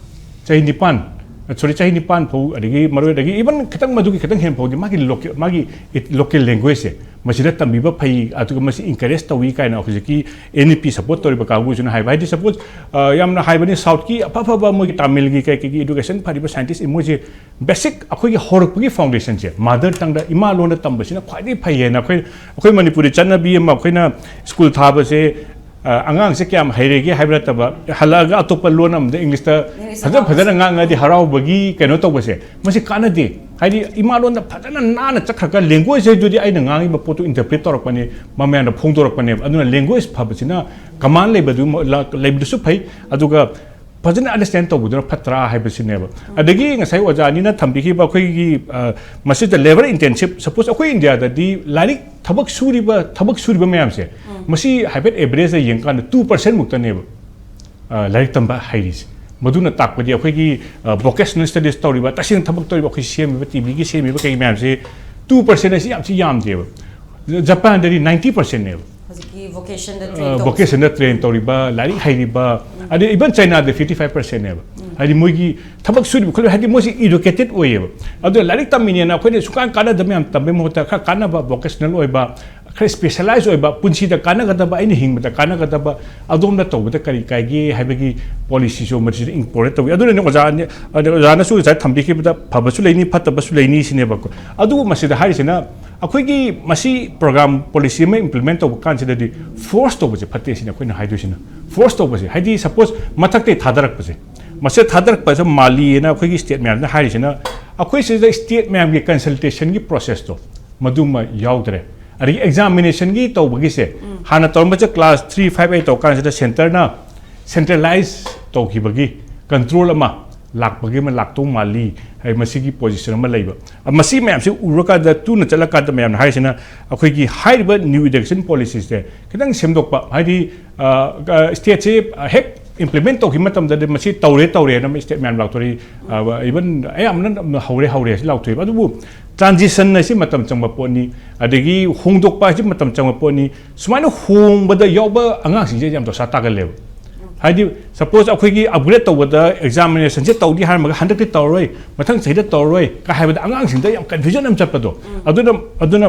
ꯆꯍꯤ ꯅꯤꯄꯥꯟ, ꯁꯣꯔꯤ, ꯆꯍꯤ ꯅꯤꯄꯥꯟ ꯐꯥꯎ, ꯑꯗꯒꯤ ꯃꯔꯣꯏ, ꯑꯗꯒꯤ ꯏꯚꯟ ꯈꯤꯇꯪ, ꯃꯗꯨꯒꯤ ꯈꯤꯇꯪ ꯍꯦꯟꯅ ꯐꯥꯎꯗꯤ ꯃꯥꯒꯤ ꯂꯣꯀꯦꯜ, ꯃꯥꯒꯤ ꯂꯣꯀꯦꯜ ꯂꯦꯡꯒ꯭ꯋꯦꯖꯁꯦ ꯃꯁꯤꯗ ꯇꯝꯕꯤꯕ ꯐꯩ, ꯑꯗꯨꯒ ꯃꯁꯤ ꯏꯟꯀꯔꯦꯖ ꯇꯧꯏ ꯀꯥꯏꯅ ꯍꯧꯖꯤꯛꯀꯤ ꯑꯦꯟ ꯏ ꯄꯤ ꯁꯄꯣꯔꯠ ꯇꯧꯔꯤꯕ ꯀꯥꯡꯕꯨꯁꯤꯅ ꯍꯥꯏꯕ꯫ ꯍꯥꯏꯗꯤ ꯁꯄꯣꯁ ꯌꯥꯝꯅ ꯍꯥꯏꯕꯅꯤ, ꯁꯥꯎꯠꯀꯤ ꯑꯐ ꯑꯐꯕ ꯃꯣꯏꯒꯤ ꯇꯥꯃꯤꯜꯒꯤ ꯀꯩ ꯀꯩꯒꯤ ꯏꯗꯨꯀꯦꯁꯟ ꯐꯔꯤꯕ ꯁꯥꯏꯟꯇꯤꯁ ꯃꯣꯏꯁꯦ ꯕꯦꯁꯤꯛ ꯑꯩꯈꯣꯏꯒꯤ ꯍꯧꯔꯛꯄꯒꯤ ꯐꯥꯎꯟꯗꯦꯁꯟꯁꯦ ꯃꯥꯗꯔ ꯇꯪꯗ, ꯏꯃꯥ ꯂꯣꯟꯗ ꯇꯝꯕꯁꯤꯅ ꯈ꯭ꯋꯥꯏꯗꯒꯤ ꯐꯩꯌꯦꯅ ꯑꯩꯈꯣꯏ, ꯑꯩꯈꯣꯏ ꯃꯅꯤꯄꯨꯔꯤ ꯆꯠꯅꯕꯤ ꯑꯃ, ꯑꯩꯈꯣꯏꯅ ꯁ꯭ꯀꯨꯜ ꯊꯥꯕꯁꯦ, ꯑ, ꯑꯉꯥꯡꯁꯦ ꯀꯌꯥꯝ ꯍꯩꯔꯦꯒꯦ ꯍꯥꯏꯕ ꯅꯠꯇꯕ, ꯍꯜꯂꯛꯑꯒ ꯑꯇꯣꯞꯄ ꯂꯣꯟ ꯑꯃꯗ ꯏꯪꯂꯤꯁꯇ ꯏꯪꯂꯤꯁꯇ ꯐꯖ ꯐꯖꯅ ꯉꯥꯡꯉꯁꯦ꯫ ꯉꯥꯡꯉꯗꯤ ꯍꯔꯥꯎꯕꯒꯤ ꯀꯩꯅꯣ ꯇꯧꯕꯁꯦ, ꯃꯁꯤ ꯀꯥꯟꯅꯗꯦ꯫ ꯍꯥꯏꯗꯤ ꯏꯃꯥ ꯂꯣꯟꯗ ꯐꯖꯅ ꯅꯥꯟꯅ ꯆꯠꯈ꯭ꯔꯒ ꯂꯦꯡꯒ꯭ꯋꯦꯖ ꯍꯥꯏꯗꯨꯗꯤ ꯑꯩꯅ ꯉꯥꯡꯉꯤꯕ ꯄꯣꯠꯇꯨ ꯏꯟꯇꯔꯄ꯭ꯔꯤꯠ ꯇꯧꯔꯛꯄꯅꯦ, ꯃꯃꯌꯥꯝꯗ ꯐꯣꯡꯗꯣꯔꯛꯄꯅꯦꯕ꯫ ꯑꯗꯨꯅ ꯂꯦꯡꯒ꯭ꯋꯦꯖ ꯐꯕꯁꯤꯅ, ꯀꯃꯥꯟ ꯂꯩꯕꯗꯨ, ꯂꯩꯕꯗꯨꯁꯨ ꯐꯩ, ꯑꯗꯨꯒ ꯐꯖꯅ ꯑꯟꯗꯔꯁ꯭ꯇꯦꯟ ꯇꯧꯕꯗꯨꯅ ꯐꯠꯇ꯭ꯔꯥ ꯍꯥꯏꯕꯁꯤꯅꯦꯕ꯫ ꯑꯗꯒꯤ ꯉꯁꯥꯏ ꯑꯣꯖꯥ ꯑꯅꯤꯅ ꯊꯝꯕꯤꯈꯤꯕ ꯑꯩꯈꯣꯏꯒꯤ, ꯑ, ꯃꯁꯤꯗ ꯂꯦꯕꯔ ꯏꯟꯇꯦꯟꯁꯤꯞ, ꯁꯄꯣꯁ ꯑꯩꯈꯣꯏ ꯏꯟꯗꯤꯌꯥꯗꯗꯤ ꯂꯥꯏꯔꯤꯛ ꯊꯕꯛ ꯁꯨꯔꯤꯕ, ꯊꯕꯛ ꯁꯨꯔꯤꯕ ꯃꯌꯥꯝꯁꯦ, ꯎꯝ꯫ ꯃꯁꯤ ꯍꯥꯏꯐꯦꯠ ꯑꯦꯚꯔꯦꯖꯇ ꯌꯦꯡꯀꯥꯟꯗ ꯇꯨ ꯄꯔꯁꯦꯟ ꯃꯨꯛꯇꯅꯦꯕ, ꯑ, ꯂꯥꯏꯔꯤꯛ ꯇꯝꯕ ꯍꯩꯔꯤꯁꯦ꯫ ꯃꯗꯨꯅ ꯇꯥꯛꯄꯗꯤ ꯑꯩꯈꯣꯏꯒꯤ, ꯑ, ꯚꯣꯀꯦꯁꯅꯦꯜ ꯁ꯭ꯇꯗꯤꯁ ꯇꯧꯔꯤꯕ, ꯇꯁꯦꯡꯅ ꯊꯕꯛ ꯇꯧꯔꯤꯕ, ꯑꯩꯈꯣꯏ ꯁꯦꯝꯃꯤꯕ, ꯇꯤ ꯚꯤꯒꯤ ꯁꯦꯝꯃꯤꯕ ꯀꯩ ꯃꯌꯥꯝꯁꯦ ꯇꯨ ꯄꯔꯁꯦꯟ ꯑꯁꯤ ꯌꯥꯝ ꯊꯤ ꯌꯥꯝꯗꯦꯕ꯫ ꯖꯄꯥꯟꯗꯗꯤ ꯅꯥꯏꯟꯇꯤ ꯄꯔꯁꯦꯟꯅꯦꯕ꯫ ꯍꯧꯖꯤꯛꯀꯤ ꯚꯣꯀꯦꯁꯟꯗ ꯇ꯭ꯔꯦꯟ ꯑ, ꯇꯧꯕꯁꯦ꯫ ꯚꯣꯀꯦꯁꯟꯗ ꯇ꯭ꯔꯦꯟ ꯇꯧꯔꯤꯕ, ꯂꯥꯏꯔꯤꯛ ꯍꯩꯔꯤꯕ, ꯑꯗꯩ ꯏꯚꯟ ꯆꯥꯏꯅꯥꯗ ꯐꯤꯐꯇꯤ ꯐꯥꯏꯚ ꯄꯔꯁꯦꯟꯅꯦꯕ꯫ ꯍꯥꯏꯗꯤ ꯃꯣꯏꯒꯤ ꯊꯕꯛ ꯁꯨꯔꯤꯕ ꯈꯣꯠꯂꯤꯕ, ꯍꯥꯏꯗꯤ ꯃꯣꯏꯁꯤ ꯏꯗꯨꯀꯦꯇꯦꯠ ꯑꯣꯏꯌꯦꯕ꯫ ꯑꯗꯨꯅ ꯂꯥꯏꯔꯤꯛ ꯇꯝꯃꯤꯅꯦꯅ ꯑꯩꯈꯣꯏꯅ ꯁꯨꯡꯀꯥꯟ ꯀꯥꯟꯅꯗꯕ ꯃꯌꯥꯝ ꯇꯝꯕꯩ ꯃꯍꯨꯠꯇ ꯈꯔ ꯀꯥꯟꯅꯕ ꯚꯣꯀꯦꯁꯅꯦꯜ ꯑꯣꯏꯕ, ꯈꯔ ꯁ꯭ꯄꯦꯁꯦꯂꯥꯏꯖ ꯑꯣꯏꯕ, ꯄꯨꯟꯁꯤꯗ ꯀꯥꯟꯅꯒꯗꯕ, ꯑꯩꯅ ꯍꯤꯡꯕꯗ ꯀꯥꯟꯅꯒꯗꯕ ꯑꯗꯣꯝꯗ ꯇꯧꯕꯗ ꯀꯔꯤ ꯀꯥꯏꯒꯦ ꯍꯥꯏꯕꯒꯤ ꯄꯣꯂꯤꯁꯤꯁꯨ ꯃꯁꯤꯗ ꯏꯟꯀꯣꯔꯦꯖ ꯇꯧꯏ꯫ ꯑꯗꯨꯅꯅꯦ ꯑꯣꯖꯥ ꯑꯅꯤ-, ꯑꯗ ꯑꯣꯖꯥꯅꯁꯨ ꯉꯁꯥꯏ ꯊꯝꯕꯤꯈꯤꯕꯗ ꯐꯕꯁꯨ ꯂꯩꯅꯤ, ꯐꯠꯇꯕꯁꯨ ꯂꯩꯅꯤ ꯁꯤꯅꯦꯕꯀꯣ꯫ ꯑꯗꯨꯕꯨ ꯃꯁꯤꯗ ꯍꯥꯏꯔꯤꯁꯤꯅ ꯑꯩꯈꯣꯏꯒꯤ ꯃꯁꯤ ꯄ꯭ꯔꯣꯒ꯭ꯔꯥꯝ ꯄꯣꯂꯤꯁꯤ ꯑꯃ ꯏꯝꯄ꯭ꯂꯤꯃꯦꯟ ꯇꯧꯕ ꯀꯥꯟꯁꯤꯗꯗꯤ ꯐꯣꯔꯁ ꯇꯧꯕꯁꯦ ꯐꯠꯇꯦ ꯁꯤꯅꯤ ꯑꯩꯈꯣꯏꯅ ꯍꯥꯏꯗꯣꯏꯁꯤꯅ꯫ ꯐꯣꯔꯁ ꯇꯧꯕꯁꯦ ꯍꯥꯏꯗꯤ ꯁꯄꯣꯁ ꯃꯊꯛꯇꯩ ꯊꯥꯗꯔꯛꯄꯁꯦ, ꯃꯁꯤꯗ ꯊꯥꯗꯔꯛꯄꯁꯦ ꯃꯥꯜꯂꯤꯅ ꯑꯩꯈꯣꯏꯒꯤ ꯁ꯭ꯇꯦꯠ ꯃꯌꯥꯝꯁꯤꯅ ꯍꯥꯏꯔꯤꯁꯤꯅ ꯑꯩꯈꯣꯏ ꯁꯤꯗ ꯁ꯭ꯇꯦꯠ ꯃꯌꯥꯝꯒꯤ ꯀꯟꯁꯜꯇꯦꯁꯟꯒꯤ ꯄ꯭ꯔꯣꯁꯦꯁꯇꯣ ꯃꯗꯨꯃ ꯌꯥꯎꯗ꯭ꯔꯦ꯫ ꯑꯗꯒꯤ ꯑꯦꯛꯖꯥꯃꯤꯅꯦꯁꯟꯒꯤ ꯇꯧꯕꯒꯤꯁꯦ ꯍꯥꯟꯅ ꯇꯧꯔꯝꯕꯁꯦ ꯀ꯭ꯂꯥꯁ ꯊ꯭ꯔꯤ ꯐꯥꯏꯚ ꯑꯩꯠ ꯇꯧꯔ ꯀꯥꯟꯁꯤꯗ ꯁꯦꯟꯇꯔꯅ ꯁꯦꯟꯇ꯭ꯔꯦꯂꯥꯏꯁ ꯇꯧꯈꯤꯕꯒꯤ ꯀꯟꯇ꯭ꯔꯣꯜ ꯑꯃ ꯂꯥꯛꯄꯒꯤ ꯑꯃ ꯂꯥꯛꯇꯧ ꯃꯥꯜꯂꯤ ꯍꯥꯏ, ꯃꯁꯤꯒꯤ ꯄꯣꯖꯤꯁꯟ ꯑꯃ ꯂꯩꯕ꯫ ꯑ, ꯃꯁꯤ ꯃꯌꯥꯝꯁꯤ ꯎꯔꯀꯥꯟꯗ, ꯇꯨꯅ ꯆꯠꯂꯀꯥꯟꯗ ꯃꯌꯥꯝꯅ ꯍꯥꯏꯔꯤꯁꯤꯅ ꯑꯩꯈꯣꯏꯒꯤ ꯍꯥꯏꯔꯤꯕ ꯅ꯭ꯌꯨ ꯏꯗꯨꯀꯦꯁꯟ ꯄꯣꯂꯤꯁꯤꯁꯦ ꯈꯤꯇꯪ ꯁꯦꯝꯗꯣꯛꯄ, ꯍꯥꯏꯗꯤ, ꯑ, ꯑ, ꯁ꯭ꯇꯦꯠꯁꯦ, ꯑ, ꯍꯦꯛ ꯏꯝꯄ꯭ꯂꯤꯃꯦꯟ ꯇꯧꯈꯤꯕ ꯃꯇꯝꯗꯗꯤ ꯃꯁꯤ ꯇꯧꯔꯦ ꯇꯧꯔꯦꯅ ꯁ꯭ꯇꯦꯠ ꯃꯌꯥꯝ ꯂꯥꯎꯊꯣꯔꯛꯏ꯫ ꯏꯚꯟ ꯑꯌꯥꯝꯕꯅ ꯍꯧꯔꯦ ꯍꯧꯔꯦ ꯍꯥꯏꯁꯤ ꯂꯥꯎꯊꯣꯛꯏꯕ꯫ ꯑꯗꯨꯕꯨ ꯇ꯭ꯔꯥꯟꯖꯤꯁꯟ ꯍꯥꯏꯁꯤ ꯃꯇꯝ ꯆꯪꯕ ꯄꯣꯠꯅꯤ꯫ ꯑꯗꯒꯤ ꯍꯣꯡꯗꯣꯛꯄ ꯍꯥꯏꯁꯤ ꯃꯇꯝ ꯆꯪꯕ ꯄꯣꯠꯅꯤ꯫ ꯁꯨꯃꯥꯏꯅ ꯍꯣꯡꯕꯗ ꯌꯥꯎꯕ ꯑꯉꯥꯡꯁꯤꯡꯁꯦ ꯌꯥꯝ ꯗꯣꯁꯥ ꯇꯥꯒꯜꯂꯦꯕ꯫ ꯍꯥꯏꯗꯤ, ꯁꯄꯣꯁ ꯑꯩꯈꯣꯏꯒꯤ ꯑꯞꯒ꯭ꯔꯦꯗ ꯇꯧꯕꯗ ꯑꯦꯛꯖꯥꯃꯤꯅꯦꯁꯟꯁꯦ ꯇꯧꯅꯤ ꯍꯥꯏꯔꯝꯃꯒ ꯍꯟꯗꯛꯇꯤ ꯇꯧꯔꯔꯣꯏ, ꯃꯊꯪ ꯆꯍꯤꯗ ꯇꯧꯔꯔꯣꯏ ꯀꯥꯏ ꯍꯥꯏꯕꯗ ꯑꯉꯥꯡꯁꯤꯡꯗ ꯌꯥꯝ ꯀꯟꯐ꯭ꯌꯨꯖꯟ ꯑꯃ ꯆꯠꯄꯗꯣ꯫ ꯑꯗꯨꯅ ꯑꯗꯨꯅ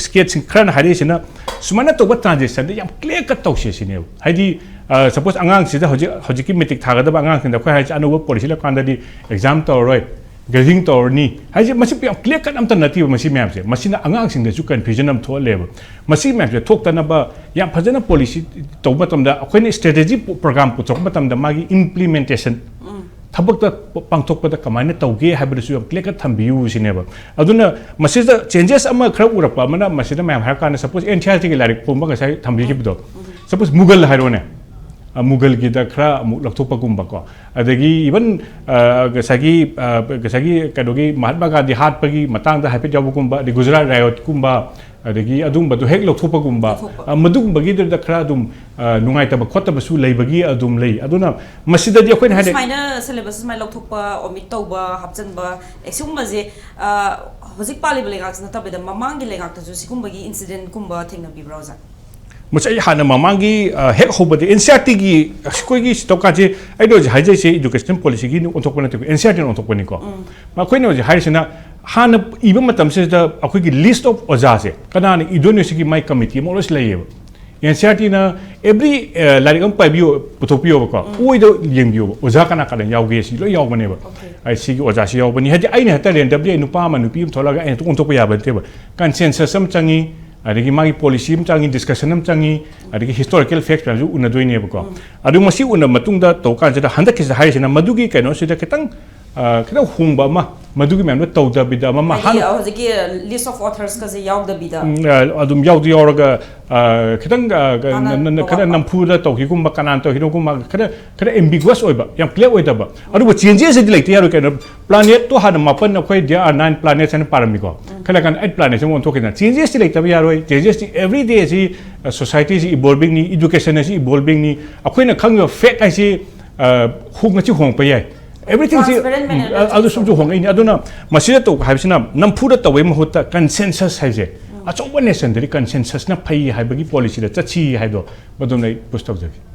ꯁ꯭ꯇꯦꯠꯁꯤꯡ ꯈꯔꯅ ꯍꯥꯏꯔꯛꯏꯁꯤꯅ ꯁꯨꯃꯥꯏꯅ ꯇꯧꯕ ꯇ꯭ꯔꯥꯟꯖꯦꯛꯁꯟꯗ ꯌꯥꯝ ꯀ꯭ꯂꯤꯌꯔ ꯀꯠ ꯇꯧꯁꯦ ꯁꯤꯅꯦꯕ꯫ ꯍꯥꯏꯗꯤ, ꯁꯄꯣꯁ ꯑꯉꯥꯡꯁꯤꯗ ꯍꯧꯖꯤꯛ ꯍꯧꯖꯤꯛꯀꯤ ꯃꯦꯇ꯭ꯔꯤꯛ ꯊꯥꯒꯗꯕ ꯑꯉꯥꯡꯁꯤꯡꯗ ꯑꯩꯈꯣꯏ ꯍꯥꯏꯁꯦ ꯑꯅꯧꯕ ꯄꯣꯂꯤꯁꯤ ꯂꯥꯛꯀꯥꯟꯗꯗꯤ ꯑꯦꯛꯖꯥꯝ ꯇꯧꯔꯔꯣꯏ, ꯒ꯭ꯔꯦꯗꯤꯡ ꯇꯧꯔꯅꯤ ꯍꯥꯏꯁꯦ, ꯃꯁꯤ ꯌꯥꯝ ꯀ꯭ꯂꯤꯌꯔ ꯀꯠ ꯑꯝꯇ ꯅꯠꯇꯦꯕ꯫ ꯃꯁꯤ ꯃꯌꯥꯝꯁꯦ, ꯃꯁꯤꯅ ꯑꯉꯥꯡꯁꯤꯡꯗꯁꯨ ꯀꯟꯐ꯭ꯌꯨꯖꯟ ꯑꯃ ꯊꯣꯛꯍꯜꯂꯦꯕ꯫ ꯃꯁꯤ ꯃꯌꯥꯝꯁꯦ ꯊꯣꯛꯇꯅꯕ ꯌꯥꯝ ꯐꯖꯅ ꯄꯣꯂꯤꯁꯤ ꯇꯧꯕ ꯃꯇꯝꯗ, ꯑꯩꯈꯣꯏꯅ ꯁ꯭ꯇ꯭ꯔꯦꯇꯦꯖꯤ ꯄ꯭ꯔꯣꯒ꯭ꯔꯥꯝ ꯄꯨꯊꯣꯛꯄ ꯃꯇꯝꯗ ꯃꯥꯒꯤ ꯏꯝꯄ꯭ꯂꯤꯃꯦꯟꯇꯦꯁꯟ, ꯊꯕꯛꯇ ꯄ-, ꯄꯥꯡꯊꯣꯛꯄꯗ ꯀꯃꯥꯏꯅ ꯇꯧꯒꯦ ꯍꯥꯏꯕꯗꯨꯁꯨ ꯌꯥꯝ ꯀ꯭ꯂꯤꯌꯔ ꯀꯠ ꯊꯝꯕꯤꯌꯨ ꯁꯤꯅꯦꯕ꯫ ꯑꯗꯨꯅ ꯃꯁꯤꯗ ꯆꯦꯟꯖꯦꯁ ꯑꯃ ꯈꯔ ꯎꯔꯛꯄ ꯑꯃꯅ, ꯃꯁꯤꯗ ꯃꯌꯥꯝ ꯍꯥꯏꯔꯀꯥꯟꯗ, ꯁꯄꯣꯁ ꯑꯦꯟ ꯁꯤ ꯑꯥꯔ ꯇꯤꯒꯤ ꯂꯥꯏꯔꯤꯛ ꯐꯣꯡꯕ ꯉꯁꯥꯏ ꯊꯝꯕꯤꯈꯤꯕꯗꯣ, ꯁꯄꯣꯁ ꯃꯨꯒꯜ ꯍꯥꯏꯔꯣꯅꯦ, ꯑ, ꯃꯨꯒꯜꯒꯤꯗ ꯈꯔ ꯑꯃꯨꯛ ꯂꯧꯊꯣꯛꯄꯒꯨꯝꯕꯀꯣ, ꯑꯗꯒꯤ ꯏꯚꯟ, ꯑ, ꯉꯁꯥꯏꯒꯤ, ꯑ, ꯉꯁꯥꯏꯒꯤ ꯀꯩꯅꯣꯒꯤ ꯃꯍꯥꯠꯃꯥ ꯒꯥꯟꯙꯤ ꯍꯥꯠꯄꯒꯤ ꯃꯇꯥꯡꯗ ꯍꯥꯏꯐꯦꯠ ꯌꯥꯎꯕꯒꯨꯝꯕ, ꯑꯗꯩ ꯒꯨꯖꯔꯥꯠ ꯔꯥꯏꯌꯣꯠꯀꯨꯝꯕ, ꯑꯗꯒꯤ ꯑꯗꯨꯝꯕꯗꯣ ꯍꯦꯛ ꯂꯧꯊꯣꯛꯄꯒꯨꯝꯕ, ꯂꯧꯊꯣꯛꯄ꯫ ꯑ, ꯃꯗꯨꯒꯨꯝꯕꯒꯤꯗꯨꯗ ꯈꯔ ꯑꯗꯨꯝ, ꯑ, ꯅꯨꯡꯉꯥꯏꯇꯕ ꯈꯣꯠꯇꯕꯁꯨ ꯂꯩꯕꯒꯤ ꯑꯗꯨꯝ ꯂꯩ꯫ ꯑꯗꯨꯅ ꯃꯁꯤꯗꯗꯤ ꯑꯩꯈꯣꯏꯅ ꯍꯥꯏꯗꯤ ꯁꯨꯃꯥꯏꯅ ꯁꯤꯂꯦꯕꯁ ꯁꯨꯃꯥꯏꯅ ꯂꯧꯊꯣꯛꯄ, ꯑꯣꯃꯤꯠ ꯇꯧꯕ, ꯍꯥꯞꯆꯤꯟꯕ, ꯑꯦ, ꯁꯤꯒꯨꯝꯕꯁꯦ, ꯑ, ꯍꯧꯖꯤꯛ ꯄꯥꯜꯂꯤꯕ ꯂꯩꯉꯥꯛꯁꯤ ꯅꯠꯇꯕꯤꯗ ꯃꯃꯥꯡꯒꯤ ꯂꯩꯉꯥꯛꯇꯁꯨ ꯁꯤꯒꯨꯝꯕꯒꯤ ꯏꯟꯁꯤꯗꯦꯟꯠꯀꯨꯝꯕ ꯊꯦꯡꯅꯕꯤꯕ꯭ꯔꯣ, ꯑꯣꯖꯥ? ꯃꯁꯤ ꯑꯩ ꯍꯥꯟꯅ ꯃꯃꯥꯡꯒꯤ, ꯑ, ꯍꯦꯛ ꯍꯧꯕꯗ ꯑꯦꯟ ꯁꯤ ꯑꯥꯔ ꯇꯤꯒꯤ, ꯑꯩꯈꯣꯏꯒꯤ ꯁꯤ ꯇꯧꯀꯥꯟꯁꯦ, ꯑꯩꯅ ꯍꯧꯖꯤꯛ ꯍꯥꯏꯖꯔꯤꯁꯦ ꯏꯗꯨꯀꯦꯁꯟ ꯄꯣꯂꯤꯁꯤꯒꯤ ꯑꯣꯟꯊꯣꯛꯄ ꯅꯠꯇꯦꯀꯣ, ꯑꯦꯟ ꯁꯤ ꯑꯥꯔ ꯇꯤꯅ ꯑꯣꯟꯊꯣꯛꯄꯅꯤꯀꯣ꯫ ꯃꯈꯣꯏꯅ ꯍꯧꯖꯤꯛ ꯍꯥꯏꯔꯤꯁꯤꯅ ꯍꯥꯟꯅ ꯏꯕ ꯃꯇꯝꯁꯤꯗ ꯑꯩꯈꯣꯏꯒꯤ ꯂꯤꯁ ꯑꯣꯐ ꯑꯣꯖꯥꯁꯦ ꯀꯅꯥꯅ ꯏꯗꯣꯏꯅꯣ ꯁꯤꯒꯤ ꯃꯥꯏ ꯀꯃꯤꯇꯤ ꯑꯃ ꯑꯣꯜꯋꯦꯁ ꯂꯩꯌꯦꯕ꯫ ꯑꯦꯟ ꯁꯤ ꯑꯥꯔ ꯇꯤꯅ ꯑꯦꯕ꯭ꯔꯤ, ꯑ, ꯂꯥꯏꯔꯤꯛ ꯑꯃ ꯄꯥꯏꯕꯤꯌꯣ, ꯄꯨꯊꯣꯛꯄꯤꯌꯣꯕꯀꯣ, ꯑꯣꯏꯗ ꯌꯦꯡꯕꯤꯌꯣꯕ, ꯑꯣꯖꯥ ꯀꯅꯥ ꯀꯅꯥ ꯌꯥꯎꯒꯦ ꯁꯤ ꯂꯣꯏ ꯌꯥꯎꯕꯅꯦꯕ꯫ ꯑꯣꯀꯦ꯫ ꯑꯩ ꯁꯤꯒꯤ ꯑꯣꯖꯥꯁꯤ ꯌꯥꯎꯕꯅꯤ꯫ ꯍꯥꯏꯗꯤ ꯑꯩꯅ ꯍꯦꯛꯇ ꯔꯦꯟꯗꯝꯂꯤ ꯑꯩ ꯅꯨꯄꯥ ꯑꯃ ꯅꯨꯄꯤ ꯑꯃ ꯊꯣꯛꯂꯛꯑꯒ ꯑꯩꯅ ꯍꯦꯛꯇ ꯑꯣꯟꯊꯣꯛꯄ ꯌꯥꯕ ꯅꯠꯇꯦꯕ꯫ ꯀꯟꯁꯦꯟꯁꯁ ꯑꯃ ꯆꯪꯉꯤ, ꯑꯗꯒꯤ ꯃꯥꯒꯤ ꯄꯣꯂꯤꯁꯤ ꯑꯃ ꯆꯪꯉꯤ, ꯗꯤꯁꯀꯁꯟ ꯑꯃ ꯆꯪꯉꯤ, ꯑꯗꯒꯤ ꯍꯤꯁꯇꯣꯔꯤꯀꯦꯜ ꯐꯦꯛꯁ ꯃꯌꯥꯝꯁꯨ ꯎꯅꯗꯣꯏꯅꯦꯕꯀꯣ꯫ ꯑꯗꯨ ꯃꯁꯤ ꯎꯅ ꯃꯇꯨꯡꯗ ꯇꯧ ꯀꯥꯟꯁꯤꯗ ꯍꯟꯗꯛꯀꯤꯁꯤꯗ ꯍꯥꯏꯔꯤꯁꯤꯅ ꯃꯗꯨꯒꯤ ꯀꯩꯅꯣꯁꯤꯗ ꯈꯤꯇꯪ, ꯑ, ꯈꯤꯇꯪ ꯍꯣꯡꯕ ꯑꯃ, ꯃꯗꯨꯒꯤ ꯃꯌꯥꯝꯗꯣ ꯇꯧꯗꯕꯤꯗ ꯑꯃ ꯍꯥꯏꯗꯤ ꯍꯥꯟꯅ ꯍꯧꯖꯤꯛꯀꯤ list of authors ꯀꯁꯦ ꯌꯥꯎꯗꯕꯤꯗ ꯎꯝ, ꯑ, ꯑꯗꯨꯝ ꯌꯥꯎꯗꯤ ꯌꯥꯎꯔꯒ ꯑ, ꯈꯤꯇꯪ ꯑ, ꯀ- ꯍꯥꯟꯅ ꯅ- ꯅ- ꯈꯔ ꯇꯧꯔꯝꯕ꯫ ꯅꯝꯐꯨꯗ ꯇꯧꯈꯤꯒꯨꯝꯕ, ꯀꯅꯥꯅ ꯇꯧꯈꯤꯅꯣꯒꯨꯝꯕ, ꯈꯔ ꯈꯔ ambiguous ꯑꯣꯏꯕ, ꯌꯥꯝ clear ꯑꯣꯏꯗꯕ꯫ ꯑꯗꯨꯕꯨ changes ꯗꯤ ꯂꯩꯇ ꯌꯥꯔꯣꯏ ꯀꯩꯅꯣ꯫ Planet ꯇꯣ ꯍꯥꯟꯅ ꯃꯥꯄꯟ, ꯑꯩꯈꯣꯏ there are nine planets ꯍꯥꯏꯅ ꯄꯥꯔꯝꯃꯤꯀꯣ꯫ ꯈꯜꯂ ꯀꯥꯟꯗ eight planets ꯑꯃ ꯑꯣꯟꯊꯣꯛꯈꯤꯗꯅ changes ꯗꯤ ꯂꯩꯇꯕ ꯌꯥꯔꯣꯏ꯫ Changes ꯗꯤ every day ꯁꯤ, ꯑ, society ꯁꯤ evolving ꯅꯤ, education ꯑꯁꯤ evolving ꯅꯤ꯫ ꯑꯩꯈꯣꯏꯅ ꯈꯪꯉꯤꯕ fact ꯍꯥꯏꯁꯤ, ꯑ, ꯍꯣꯡ-, ꯉꯁꯤ ꯍꯣꯡꯉꯛꯄ ꯌꯥꯏ꯫ Everything ꯁꯤ Transparent manner ꯗ ꯎꯝ, ꯑ-, ꯑꯗꯨ ꯁꯨꯝꯁꯨ ꯍꯣꯡꯉꯛꯏꯅꯤ꯫ ꯑꯗꯨꯅ ꯃꯁꯤꯗ ꯇꯧ ꯍꯥꯏꯕꯁꯤꯅ ꯅꯝꯐꯨꯗ ꯇꯧꯕꯩ ꯃꯍꯨꯠꯇ consensus ꯍꯥꯏꯁꯦ, ꯑꯆꯧꯕ nation ꯗꯗꯤ consensus ꯅ ꯐꯩ ꯍꯥꯏꯕꯒꯤ policy ꯗ ꯆꯠꯁꯤ ꯍꯥꯏꯗꯣ ꯃꯗꯨꯝ ꯑꯩ push ꯇꯧꯖꯒꯦ꯫